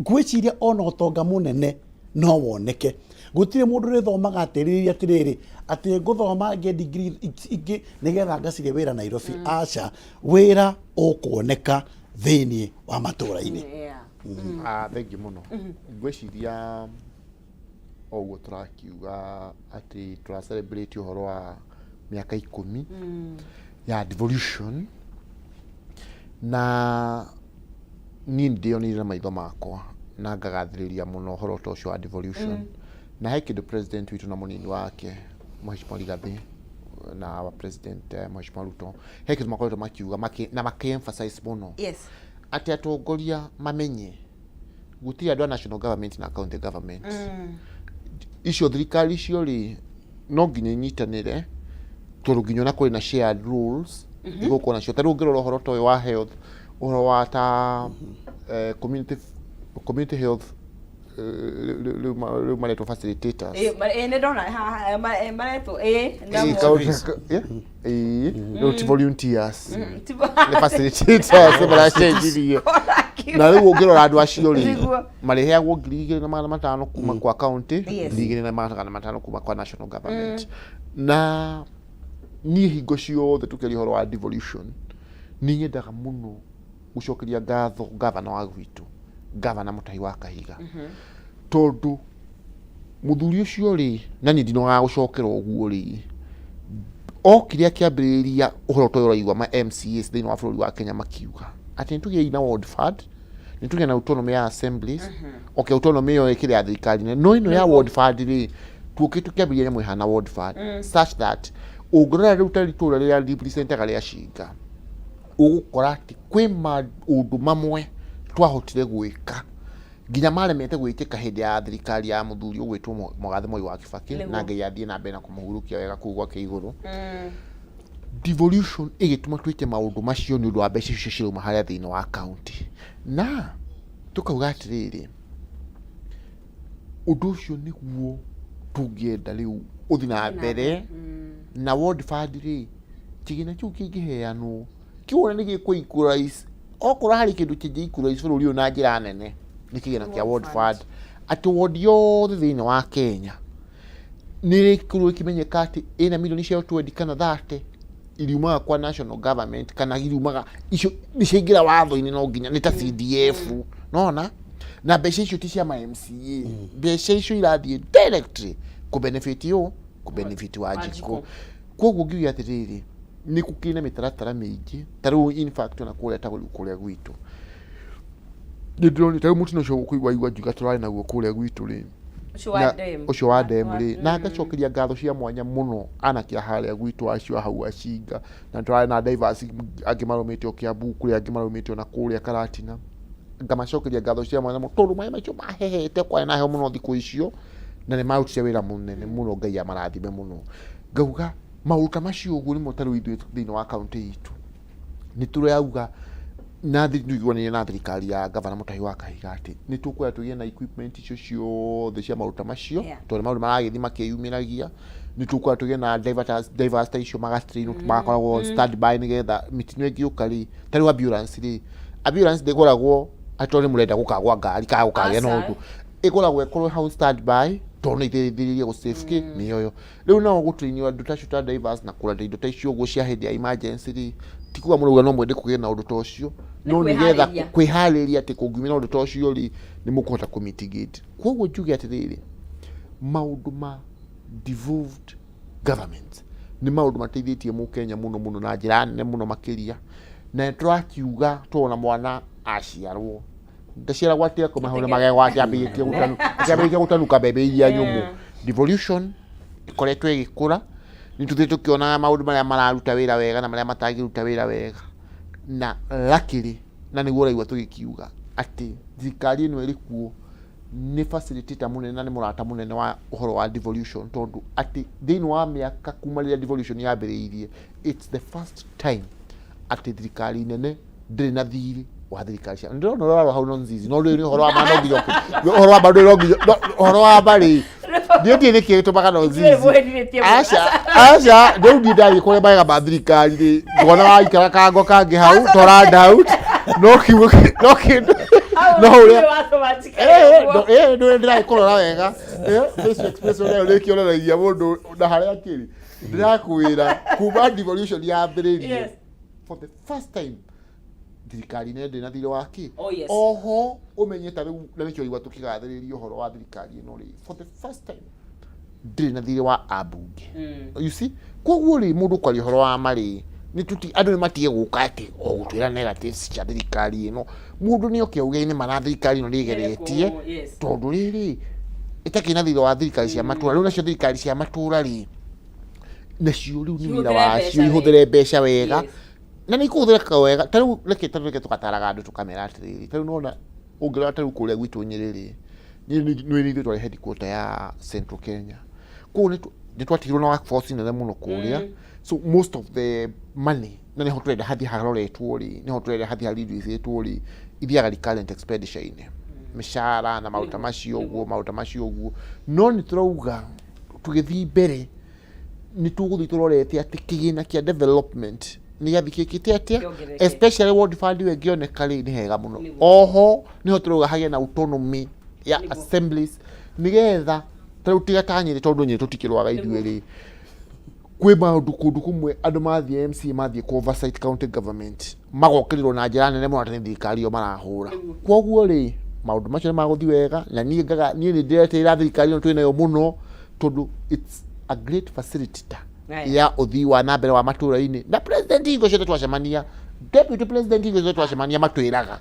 ngwĩciria ona ũtonga mũnene no woneke. Gũtirĩ mũndũ ũrĩthomaga atĩrĩrĩ atĩrĩrĩ atĩ ngũthoma ngĩe degree ingĩ nĩgetha ngacire wĩra Nairobi. Aca, wĩra ũkuoneka thĩinĩ wa matũra-inĩ. Ah, thengiũ mũno. Ngwĩciria o ũguo tũrakiuga atĩ tũra celebrate ũhoro wa mĩaka 10 ya devolution, na niĩ nĩ ndĩyoneire na maitho makwa na ngagathĩrĩria mũno ũhoro ta ũcio wa devolution. Na he kĩndũ president witũ na mũnini wake Mheshimiwa Rigathĩ na our president Mheshimiwa Ruto, he kĩndũ makoretwo makiuga na makĩ emphasize mũno atĩ atongoria mamenye gũtirĩ andũ a national government na county government. Icio thirikari icio rĩ, no nginya inyitanĩre, tondũ nginya ona kũrĩ na shared rules igũkorwo nacio. Ta rĩu ũngĩrora ũhoro ta ũyũ wa health, ũhoro wa ta community health, rĩu maretwo facilitators. Ĩ, nĩ ndona haha, maretwo ĩ Ĩ, yeah, ĩ, rĩu ti volunteers, nĩ facilitators maracenjirie. Na rĩu ũngĩrora andũ acio rĩ, marĩheagwo 2,500 kuma kwa county, 2,500 kuma kwa national government. Na niĩ hingo ciothe tũkĩaria ũhoro wa devolution, nĩ nyendaga mũno gũcokeria ngatho gavana wa gwitũ, gavana Mũtahi wa Kahiga, tondũ mũthuri ũcio rĩ, na niĩ ndinogaga gũcokera ũguo rĩ, okire akĩambĩrĩria ũhoro ta ũyũ ũraigua ma MCAs thĩinĩ wa bũrũri wa Kenya makiuga atĩ nĩ tũgĩei na ward fund, nĩ tũgĩe na autonomy ya assemblies. Okay, autonomy ĩyo ĩkĩrĩ ya thirikari nene, no ĩno ya ward fund rĩ, tuokĩ tũkĩambĩrĩria nyamũ ĩhana ward fund, such that ũngĩrora rĩu ta itũũra rĩrĩa representaga rĩa Cinga, ũgũkora atĩ kwĩ maũndũ mamwe twahotire gwĩka nginya maremete gwĩkĩka hĩndĩ ya thirikari ya mũthuri ũgwĩtwo Mũgathe Mwai wa Kibaki, na Ngai athiĩ na mbere na kũmũhurũkia wega kũu gwake igũrũ. Devolution ĩgĩtũma twĩke maũndũ macio nĩ ũndũ wa mbeca icio cirauma harĩa thĩinĩ wa county, na tũkauga atĩrĩrĩ, ũndũ ũcio nĩguo tũngĩenda rĩu ũthiĩ na mbere. Na ward fund rĩ, kĩgĩna kĩu kĩngĩheanwo kĩu ona nĩ gĩkũ equalize, okorwo harĩ kĩndũ kĩngĩ equalize bũrũri ũyũ na njĩra nene nĩ kĩgĩna kĩa ward fund, atĩ ward yothe thĩinĩ wa Kenya nĩ ĩrĩkorwo ĩkĩmenyeka atĩ ĩna mirioni ciayo 20 kana 30 iriumaga kwa national government, kana iriumaga icio nĩ ciaingĩra watho-inĩ, no nginya nĩ ta CDF nona. Na mbeca icio ti cia ma MCA, mbeca icio irathiĩ directly kũ benefit ũ, kũ benefit Wanjikũ. Koguo ngiuga atĩrĩrĩ, nĩ gũkĩrĩ na mĩtaratara mĩingĩ ta rĩu, in fact ona kũrĩa ta rĩu kũrĩa gwitũ nĩ ndĩronire ta rĩu mũtino ũcio ũkũigua igua njuga tũrarĩ naguo kũrĩa gwitũ rĩ, Ũcio wa dam. Ũcio wa dam rĩ, na ngacokeria ngatho cia mwanya mũno anake a harĩa gwitũ acio a hau Acinga, na tũrarĩ na divers angĩ maraumĩte o Kiambu kũrĩa, angĩ maraumĩte ona kũrĩa Karatina. Ngamacokeria ngatho cia mwanya mũno tondũ maĩ macio mahehete, kwarĩ na heho mũno thikũ icio, na nĩ marutire wĩra mũnene mũno. Ngai amarathime mũno. Ngauga maũndũ ta macio ũguo nĩmo ta rĩu ithuĩ thĩinĩ wa kaũntĩ itũ nĩ tũrauga na tũiguanĩire na thirikari ya gavana Mũtahi wa Kahiga atĩ nĩ tũkwenda tũgĩe na equipment icio ciothe cia maũndũ ta macio, tondũ nĩ maũndũ maragĩthiĩ makĩyumĩragia. Nĩ tũkwenda tũgĩe na divers ta icio magatrainwo, magakoragwo stand by nĩgetha mĩtino ĩngĩũka rĩ, ta rĩu ambulance rĩ, ambulance ndĩgũragwo atĩ tondũ nĩ mũrenda gũkagwa ngari kana gũkagĩa na Aca. ũndũ, ĩgũragwo ĩkorwo hau stand by. Tondũ nĩ iteithĩrĩirie gũ save kĩ mĩoyo. Rĩu nao gũtrainio andũ ta acio ta drivers na kũranda indo ta icio ũguo cia hĩndĩ ya emergency rĩ, ti kuga mũrauga no mwende kũgĩe na ũndũ ta ũcio, Nĩ no nĩgetha kwĩharĩria. Kwĩharĩria atĩ kũngiumĩra ũndũ ta ũcio rĩ, nĩ mũkũhota kũ mitigate. Koguo njuge atĩrĩrĩ, maũndũ ma devolved government nĩ maũndũ mateithĩtie mũkenya mũno mũno na njĩra nene mũno makĩria. Na nĩ tũrakiuga tuona mwana aciarwo ndaciaragwo atĩ akoma hau na magego akĩambĩrĩtie gũtanu- akĩambĩrĩtie gũtanuka mbembe iria nyũmũ. Devolution ĩkoretwo ĩgĩkũra, nĩ tũthiĩ tũkĩonaga maũndũ marĩa mararuta wĩra wega na marĩa matangĩruta wĩra wega. Na luckily, na nĩguo ũraigua tũgĩkiuga atĩ thirikari ĩno ĩrĩ kuo nĩ facilitator mũnene na nĩ mũrata mũnene wa ũhoro wa devolution, tondũ atĩ thĩinĩ wa mĩaka kuma rĩrĩa devolution yambĩrĩirie, it's the first time atĩ thirikari nene ndĩrĩ na thirĩ wa thirikari cia. Ndĩrona ũrarora hau no nzizi, no rĩu nĩ ũhoro wa ma, no nginya ũhoro wa ma ndũrĩ, no nginya ũhoro wa ma rĩ, niĩ ndiĩ nĩkĩ gĩtũmaga no nzizi. Mwĩrirĩtie mũno. Aca, aca, rĩu niĩ ndathiĩ kũrĩa magega ma thirikari rĩ, ngona waikara kango kangĩ hau tora doubt, no kiugo no kĩndũ no ũrĩa nĩ ndĩragĩkũrora wega. Facial expression nayo nĩ ĩkĩonanagia mũndũ na harĩa akĩrĩ. Ndĩrakwĩra kuma devolution yambĩrĩrie, for the first time thirikari nene ndĩna thirĩ wa kĩ. Oh, yes. Oho ũmenye ta rĩu, na nĩkĩo igua tũkĩgathĩrĩria ũhoro wa thirikari ĩno rĩ, for the first time ndĩrĩ na thirĩ wa ambunge. You see, koguo rĩ, mũndũ kwaria ũhoro wa ma rĩ, nĩ tuti andũ nĩ matige gũka atĩ o gũtwĩra negatives cia thirikari ĩno. Mũndũ nĩ oke auge nĩ ma thirikari ĩno nĩ ĩgeretie, tondũ rĩrĩ ĩtakĩrĩ na thirĩ wa thirikari cia matũra. Rĩu nacio thirikari cia matũra rĩ, nacio rĩu nĩ wĩra Cihũthĩre wacio mbeca ihũthĩre mbeca wega. Na nĩ ikũhũthĩrĩka wega. Ta rĩu reke, ta rĩu reke tũgataraga andũ tũkamera atĩrĩrĩ, ta rĩu nona ũngĩrora ta rĩu kũrĩa gwitũ Nyĩrĩ rĩ, nĩ nĩ ithuĩ twarĩ headquarter ya Central Kenya, koguo nĩ twatigirwo na workforce nene mũno kũrĩa. So most of the money, na nĩho tũrenda hathiĩ haroretwo rĩ, nĩho tũrenda hathiĩ hareducĩtwo rĩ, ithiaga recurrent expenditure-inĩ, mĩcara na maũndũ ta macio ũguo, maũndũ ta macio ũguo. No nĩ tũrauga tũgĩthiĩ mbere nĩ tũgũthiĩ tũrorete atĩ kĩgĩna kĩa development nĩ gĩathiĩ gĩkĩte atĩa. Kĩongerereke. Especially ward fund ĩyo ĩngĩoneka rĩ, nĩ hega mũno. Oho nĩho tũrauga hagĩe na autonomy ya assemblies, nĩgetha ta rĩu tiga ta Nyĩrĩ, tondũ Nyĩrĩ tũtikĩrwaga ithuĩ rĩ, kwĩ maũndũ kũndũ kũmwe andũ mathiĩ MCA mathiĩ kũ oversight county government magokĩrĩrwo na njĩra nene mũno atĩ nĩ thirikari ĩyo marahũra. Koguo rĩ, maũndũ macio nĩ magũthiĩ wega, na niĩ ngaga niĩ nĩ ndĩretĩĩra thirikari ĩno twĩ nayo mũno, tondũ it's a great facilitator ya ũthii wa na mbere wa matũra-inĩ. Na president hingo ciothe twacemania, deputy president hingo ciothe twacemania, matwĩraga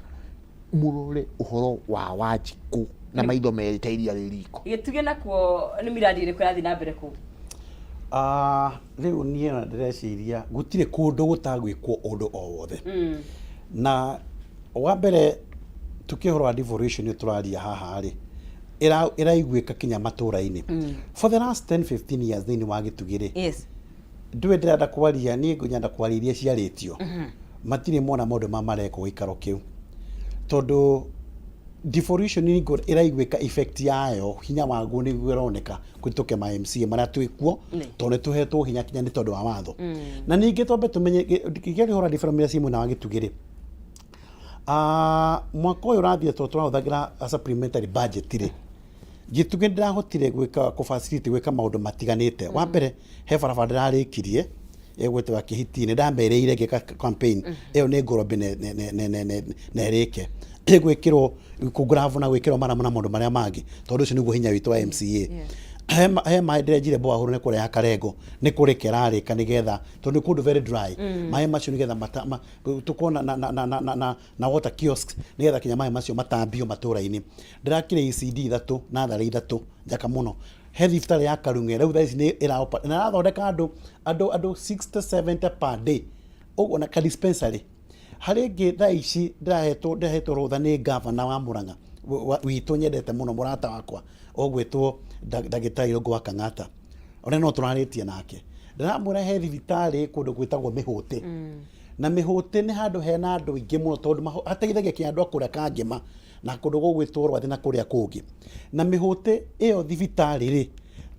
mũrore ũhoro wa Wanjikũ na maitho merĩ ta iria rĩ riko. Gĩtugĩ nakuo nĩ miradi ĩrĩkũ ĩrathiĩ na mbere kũu? Ah, rĩu niĩ ona ndĩreciria gũtirĩ kũndũ gũtagwĩkwo ũndũ o wothe. Na wa mbere, tuke ũhoro wa devolution tũraria haha rĩ, ĩraiguĩka kinya matũra-inĩ. For the last 10 15 years thĩinĩ wa Gĩtugĩ rĩ, ndũĩ ndĩrenda kwaria, niĩ ngũnyenda kwaria iria ciarĩtio. Matirĩ mona maũndũ ma marekwo gĩikaro kĩu, tondũ devolution nĩ ĩraiguĩka effect yayo, hinya waguo nĩguo ĩroneka kũhĩtũkĩra ma MCA marĩa twĩ kuo, tondũ nĩ tũhetwo hinya kinya nĩ tondũ wa watho. Na ningĩ twambe tũmenye kĩrĩa ũhoro wa development ciĩ mwena wa Gĩtugĩ rĩ, ah, mwaka ũyũ ũrathire tondũ tũrahũthagĩra supplementary budget rĩ, Gĩtugĩ ndĩrahotire gwĩka kũ facilitate gwĩka maũndũ matiganĩte. Wa mbere, he barabara ndĩrarĩkirie ĩgwĩtwo ya Kĩhiti, nĩ ndamerĩire ngĩka campaign ĩyo nĩ ngũrombe na ĩrĩke ĩgwĩkĩrwo kũngravu na gwĩkĩrwo maramu na maũndũ marĩa mangĩ, tondũ ũcio nĩguo hinya witũ wa MCA. He maĩ ndĩrenjire borehole nĩ kũrĩa ya Karengo, nĩ kũrĩka ĩrarĩka nĩgetha, tondũ nĩ kũndũ very dry, maĩ macio nĩgetha tũkorwo na water kiosks nĩgetha kinya maĩ macio matambio matũra-inĩ. Ndĩrakire ECD ithatũ na tharĩ ithatũ njaka mũno. He thibitarĩ ya Karung'e rĩu thaa ici nĩ ĩra na ĩrathondeka andũ 60 70 per day, ũguo na ka dispensary. Harĩ ĩngĩ thaa ici ndĩrahetwo rũtha nĩ gavana wa Murang'a witũ nyendete mũno, mũrata wakwa ũgwĩtwo ndagĩtarĩ Irũngũ wa Kang'ata, ũrĩa no tũrarĩtie nake. Ndĩramwĩra he thibitarĩ kũndũ gwĩtagwo Mĩhũtĩ. Na Mĩhũtĩ nĩ handũ hena andũ aingĩ mũno, tondũ hateithagia kinya andũ a kũrĩa Kangema na kũndũ gũgwĩtwo Rwathĩ na kũrĩa kũngĩ. Na Mĩhũtĩ ĩyo thibitarĩ rĩ,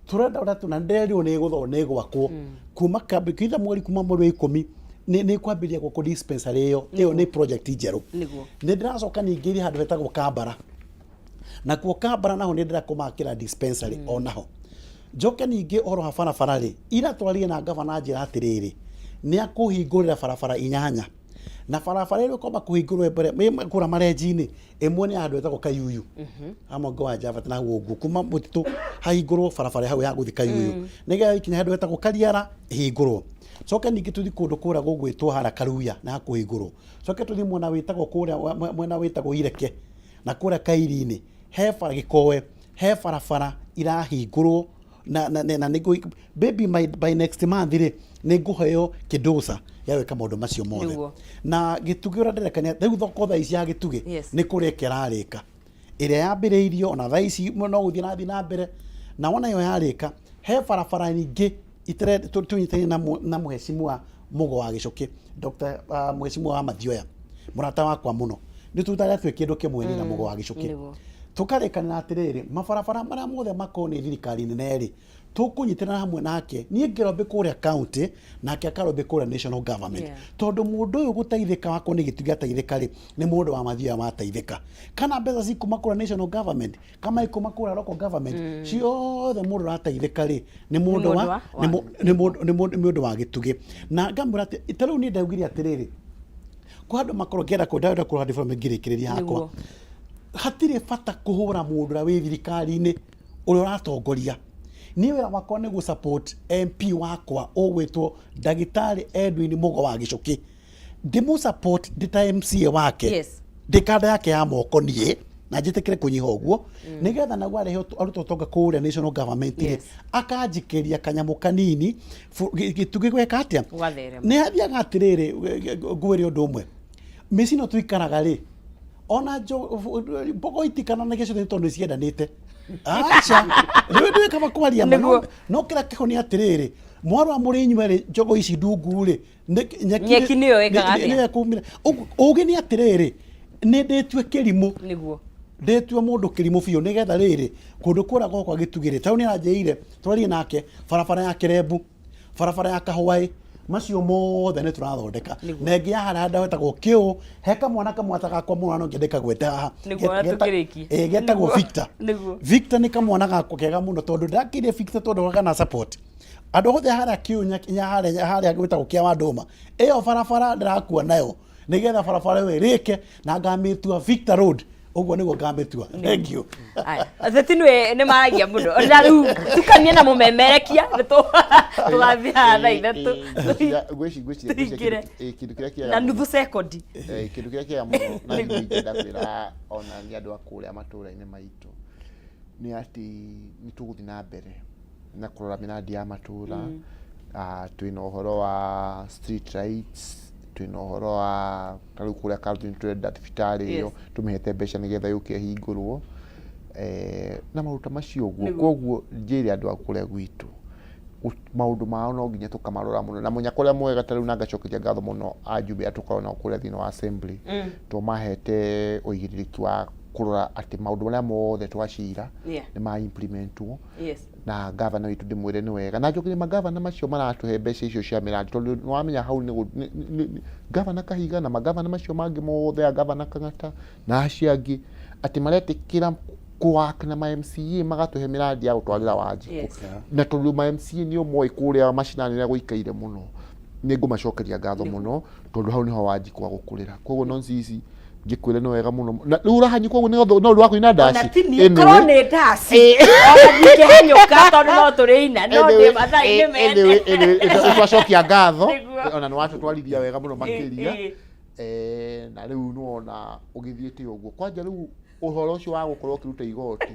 tũrenda ũrĩa tuna ndĩrerirwo nĩ ĩgũthoo nĩ ĩgwakwo kuma kambi kitha mweri kuma mweri wa 10 nĩ ĩkwambĩrĩria gwakwo dispensary ĩyo. Ĩyo nĩ project njerũ. Nĩ ndĩracoka ningĩ ĩrĩ handũ hetagwo Kambara. Nakuo Kambara naho nĩ ndĩrenda kũmakĩra dispensary onaho. Njoke ningĩ ũhoro wa barabara rĩ, ira twaririe na ngavana anjĩra atĩrĩrĩ, nĩ akũhingũrĩra barabara inyanya. Na barabara ĩrĩa ĩkwamba kũhingũrwo mbere kũrĩa marenji-inĩ, ĩmwe nĩ ya handũ hetagwo Kayuyu, ha mwanga wa Njabati na hau ũguo, kuma mũtitũ hahingũrwo barabara hau ya gũthiĩ Kayuyu. Nĩgetha ĩkinye handũ hetagwo Kariara ĩhingũrwo. Coke ningĩ tũthiĩ kũndũ kũrĩa gũgwĩtwo harĩa Karuya nĩ hakũhingũrwo. Coke tũthiĩ mwena wĩtagwo kũrĩa mwena wĩtagwo Ireke na kũrĩa Kairi-inĩ he bara Gĩkoe he barabara irahingũrwo na na na na nĩngũ maybe by next month rĩ nĩ ngũheo kĩndũca ya gwĩka maũndũ macio mothe. Nĩguo. Na Gĩtugĩ ũrĩa ndĩreka nĩ rĩu thoko thaa ici ya Gĩtugĩ Yes. nĩ kũrĩka ĩrarĩka ĩrĩa yambĩrĩirio ona thaa ici no gũthiĩ ĩrathiĩ na mbere na wona ĩyo yarĩka he barabara nyingĩ tũnyitanie na mũhecimua Mũgo wa Gĩcũkĩ Dr. Mũhecimua wa Mathioya mũrata wakwa mũno nĩ tũrutaga twĩ kĩndũ kĩmwe niĩ na Mũgo wa Gĩcũkĩ Nĩguo. tũkarĩkanĩra atĩrĩrĩ mabarabara marĩa mothe makorwo nĩ thirikari nene rĩ tũkũnyitĩrĩra hamwe nake niĩ ngĩrombe kũrĩa county nake akarombe kũrĩa national government tondũ mũndũ ũyũ gũteithĩka wakwa nĩ gĩtugĩ ateithĩka rĩ nĩ mũndũ wa Mathioya wateithĩka kana mbeca cikuma kũrĩa national government kama ikuma kũrĩa local government ciothe mũndũ ũrateithĩka rĩ nĩ mũndũ wa mũndũ wa- nĩ mũ- nĩ mũndũ nĩ mũndũ nĩ mũndũ wa gĩtugĩ na ngamwĩra atĩ ta rĩu niĩ ndaugire atĩrĩrĩ kwa andũ makorwo ngĩenda kũndenda kũrora development ngĩrĩkĩrĩria hakwa Nĩguo. hatirĩ bata kũhũra mũndũ ũrĩa wĩ thirikari-inĩ ũrĩa ũratongoria niĩ wĩra wakwa nĩ gũ support MP wakwa ũgwĩtwo ndagĩtarĩ Edwin Mũgo wa Gĩcũkĩ ndĩmũ support ndĩ ta MCA wake Yes. ndĩ kanda yake ya moko niĩ na njĩtĩkĩre kũnyiha ũguo nĩgetha naguo arehe arute ũtonga kũrĩa national government rĩ Yes. akanjikĩria kanyamũ kanini gĩtugĩ gweka atĩa Gũgatherema. nĩ hathiaga atĩrĩrĩ ngwĩre ũndũ ũmwe mĩciĩ ĩno tũikaraga rĩ ona mbogo itikananagia ciothe nĩ tondũ nĩ ciendanĩte aca rĩu ndũĩ kaba kwaria ma Nĩguo. no kĩrĩa kĩho nĩ atĩrĩrĩ mwarora mũrĩ inyuerĩ njogo ici ndungu rĩ Nyeki nĩyo ĩkaga atĩa? nĩyo ĩkumire ũgĩ nĩ atĩrĩrĩ nĩ ndĩtue kĩrimũ Nĩguo. ndĩtue mũndũ kĩrimũ biũ nĩgetha rĩrĩ kũndũ kũrĩa gwakwa gĩtugĩrĩ tarĩu nĩ aranjĩrire twarie nake barabara ya kĩrembu barabara ya kahwaĩ macio mothe nĩ tũrathondeka na ĩngĩ ya harĩa handũ hetagwo kĩũ he kamwana kamwe gakwa mũno no ngĩende kagwete haha Nĩguo ona tũkĩrĩkie. getagwo Nĩguo. Victor Nĩguo. Victor nĩ kamwana gakwa kega mũno tondũ ndakĩire Victor tondũ gana support andũ othe harĩa kĩũ harĩa harĩa gwĩtagwo kĩa Wandũma ĩyo barabara ndĩrakua nayo nĩgetha barabara ĩyo ĩrĩke na ngamĩtua Victor Road ũguo nĩguo ngamĩtua thank you Aya, ateti nĩ nĩ maragia mũno na rĩu tukanie na mũmemerekia nĩ tũgathiĩ haha thaa ithatũ ngwĩciria Tũingĩre. kĩndũ kĩrĩa kĩega na mũno- nuthu sekondi Kĩndũ kĩrĩa kĩega mũno na niĩ ingĩenda kwĩra ona nĩ andũ a kũrĩa matũra-inĩ maitũ nĩ atĩ nĩ tũgũthiĩ na mbere na kũrora mĩrandi ya matũra. Twĩna ũhoro wa street lights, twĩna ũhoro wa ta rĩu kũrĩa Karũtũ nĩ tũrenda thibitarĩ ĩyo tũmĩhete mbeca nĩgetha yũke ĩhingũrwo na maũndũ ta macio ũguo. Koguo njĩre andũ a kũrĩa gwitũ maũndũ mao no nginya tũkamarora mũno na mũnyaka ũrĩa mwega ta rĩu na ngacokeria ngatho mũno ajumbe arĩa tũkoragwo nao kũrĩa thĩinĩ wa assembly tondũ mahete ũigĩrĩrĩki wa kũrora atĩ maũndũ marĩa mothe twacira nĩ ma implementwo. Na gavana witũ ndĩmwĩre nĩ wega na njokerie magavana macio maratũhe mbeca icio cia mĩrandi tondũ nĩ wamenya hau nĩ gavana Kahiga na magavana macio mangĩ mothe a gavana Kang'ata na acio angĩ atĩ maretĩkĩra kũ-work na ma MCA magatũhe mĩrandi ya gũtwarĩra Wanjikũ. Na tondũ ma MCA nĩo moĩ kũrĩa macinani ũrĩa gũikaire mũno nĩ ngũmacokeria ngatho mũno tondũ hau nĩho Wanjikũ agũkũrĩra. Koguo nonsense ngĩkwĩre nĩ wega mũno na rĩu ũrahanyũka ũguo nĩ ũndũ no ũndũ wa kũina ona ndaci ti niĩ korwo nĩ ndaci ona ndingĩhanyũka tondũ no tũrĩina no ndĩ mathaa-inĩ mene nĩ twacokia ngatho Nĩguo. ona nĩ watũtwarithia wega mũno makĩria Ĩ, ĩ. Na rĩu nĩwona ũgĩthiĩte ũguo kwanja rĩu ũhoro ũcio wa gũkorwo ũkĩruta igoti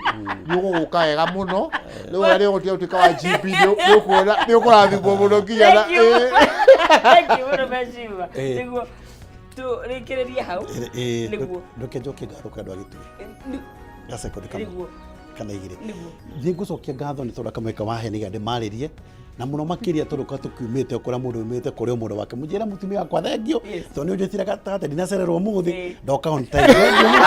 nĩ ũgũgũka wega mũno rĩu ona nĩ ũgũtiga gũtuĩka wa GP nĩ ũkuona nĩ ũkũrathimwo mũno nginya na Thank you. Thank you mũno Mheshimiwa. Nĩguo tũrĩkĩrĩrie hau. Nĩguo. Ndũke njokie ngatho kwĩ andũ a Gĩtugĩ gasekondi kamwe Nĩguo. kana igĩrĩ. Nĩguo. Nĩ ngũcokia ngatho nĩ tondũ kamweke wahe nĩgetha ndĩmarĩrie na mũno makĩria tondũ ka tũkiumĩte kũrĩa mũndũ umĩte kũrĩ o mũndũ wake mũnjĩre mũtumia wakwa thengio tondũ nĩ ũnjĩtire gatagatĩ ndinacererwo ũmũthĩ ndoka on time. Thengio mũno.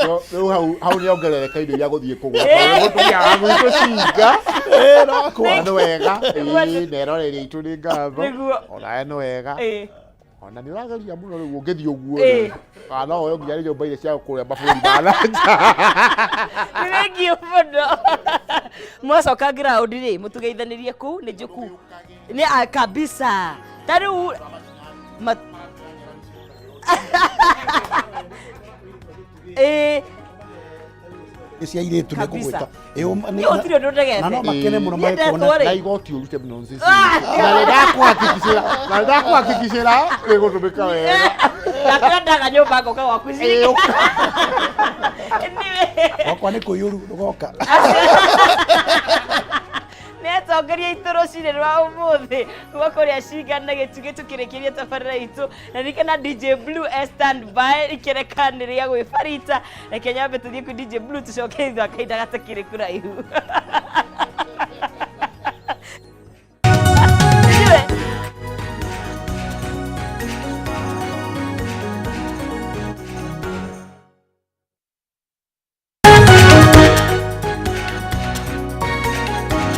No, rĩu hau hau nĩ ongerereka indo iria gũthiĩ kũgũra tondũ mũtumia wa gwitũ cinga no na nĩ wega. Ĩĩ, na eroreri aitũ nĩ ngatho Nĩguo. onawe nĩ wega. Ona nĩ ũrageria mũno rĩu ũngĩthiĩ ũguo Ĩĩ. rĩ. Kana no woe nginya nyũmba iria cia kũrĩa mabũrũri ma na nja. Nĩ thengiũ mũno. Mwacoka ground rĩ, mũtũgeithanĩrie kũu nĩ njũku. Nĩ ah, kabisa. Ta rĩu ĩĩ. Nĩ cia airĩtu nĩ Kabisa. ngũgwĩta. Ĩ, Niĩ gũtirĩ ũndũ ndegete. Na no makene mũno Niĩ magĩkuona. ndetwo rĩ. Na igoti ũrute mũno nzizi. Na nĩ ndakwahakikicĩra, na nĩ ndakwahakikicĩra rĩgũtũmĩka wega. Ndakwendaga nyũmba ngoka gwaku Ĩĩ, ũka. Gwakwa nĩ kũiyũru ndũgoka. Nĩ atongoria aitũ rũcinĩ rwa ũmũthĩ kuma kũrĩa cinga na gĩtugĩ tũkĩrĩkĩria tabarĩra itũ na ririkana DJ Blue e stand by ikereka nĩ rĩa gwĩbarita. Reke nyambe tũthiĩ kwĩ DJ Blue tũcoke thutha wa kahinda gatakĩrĩ kũraihu.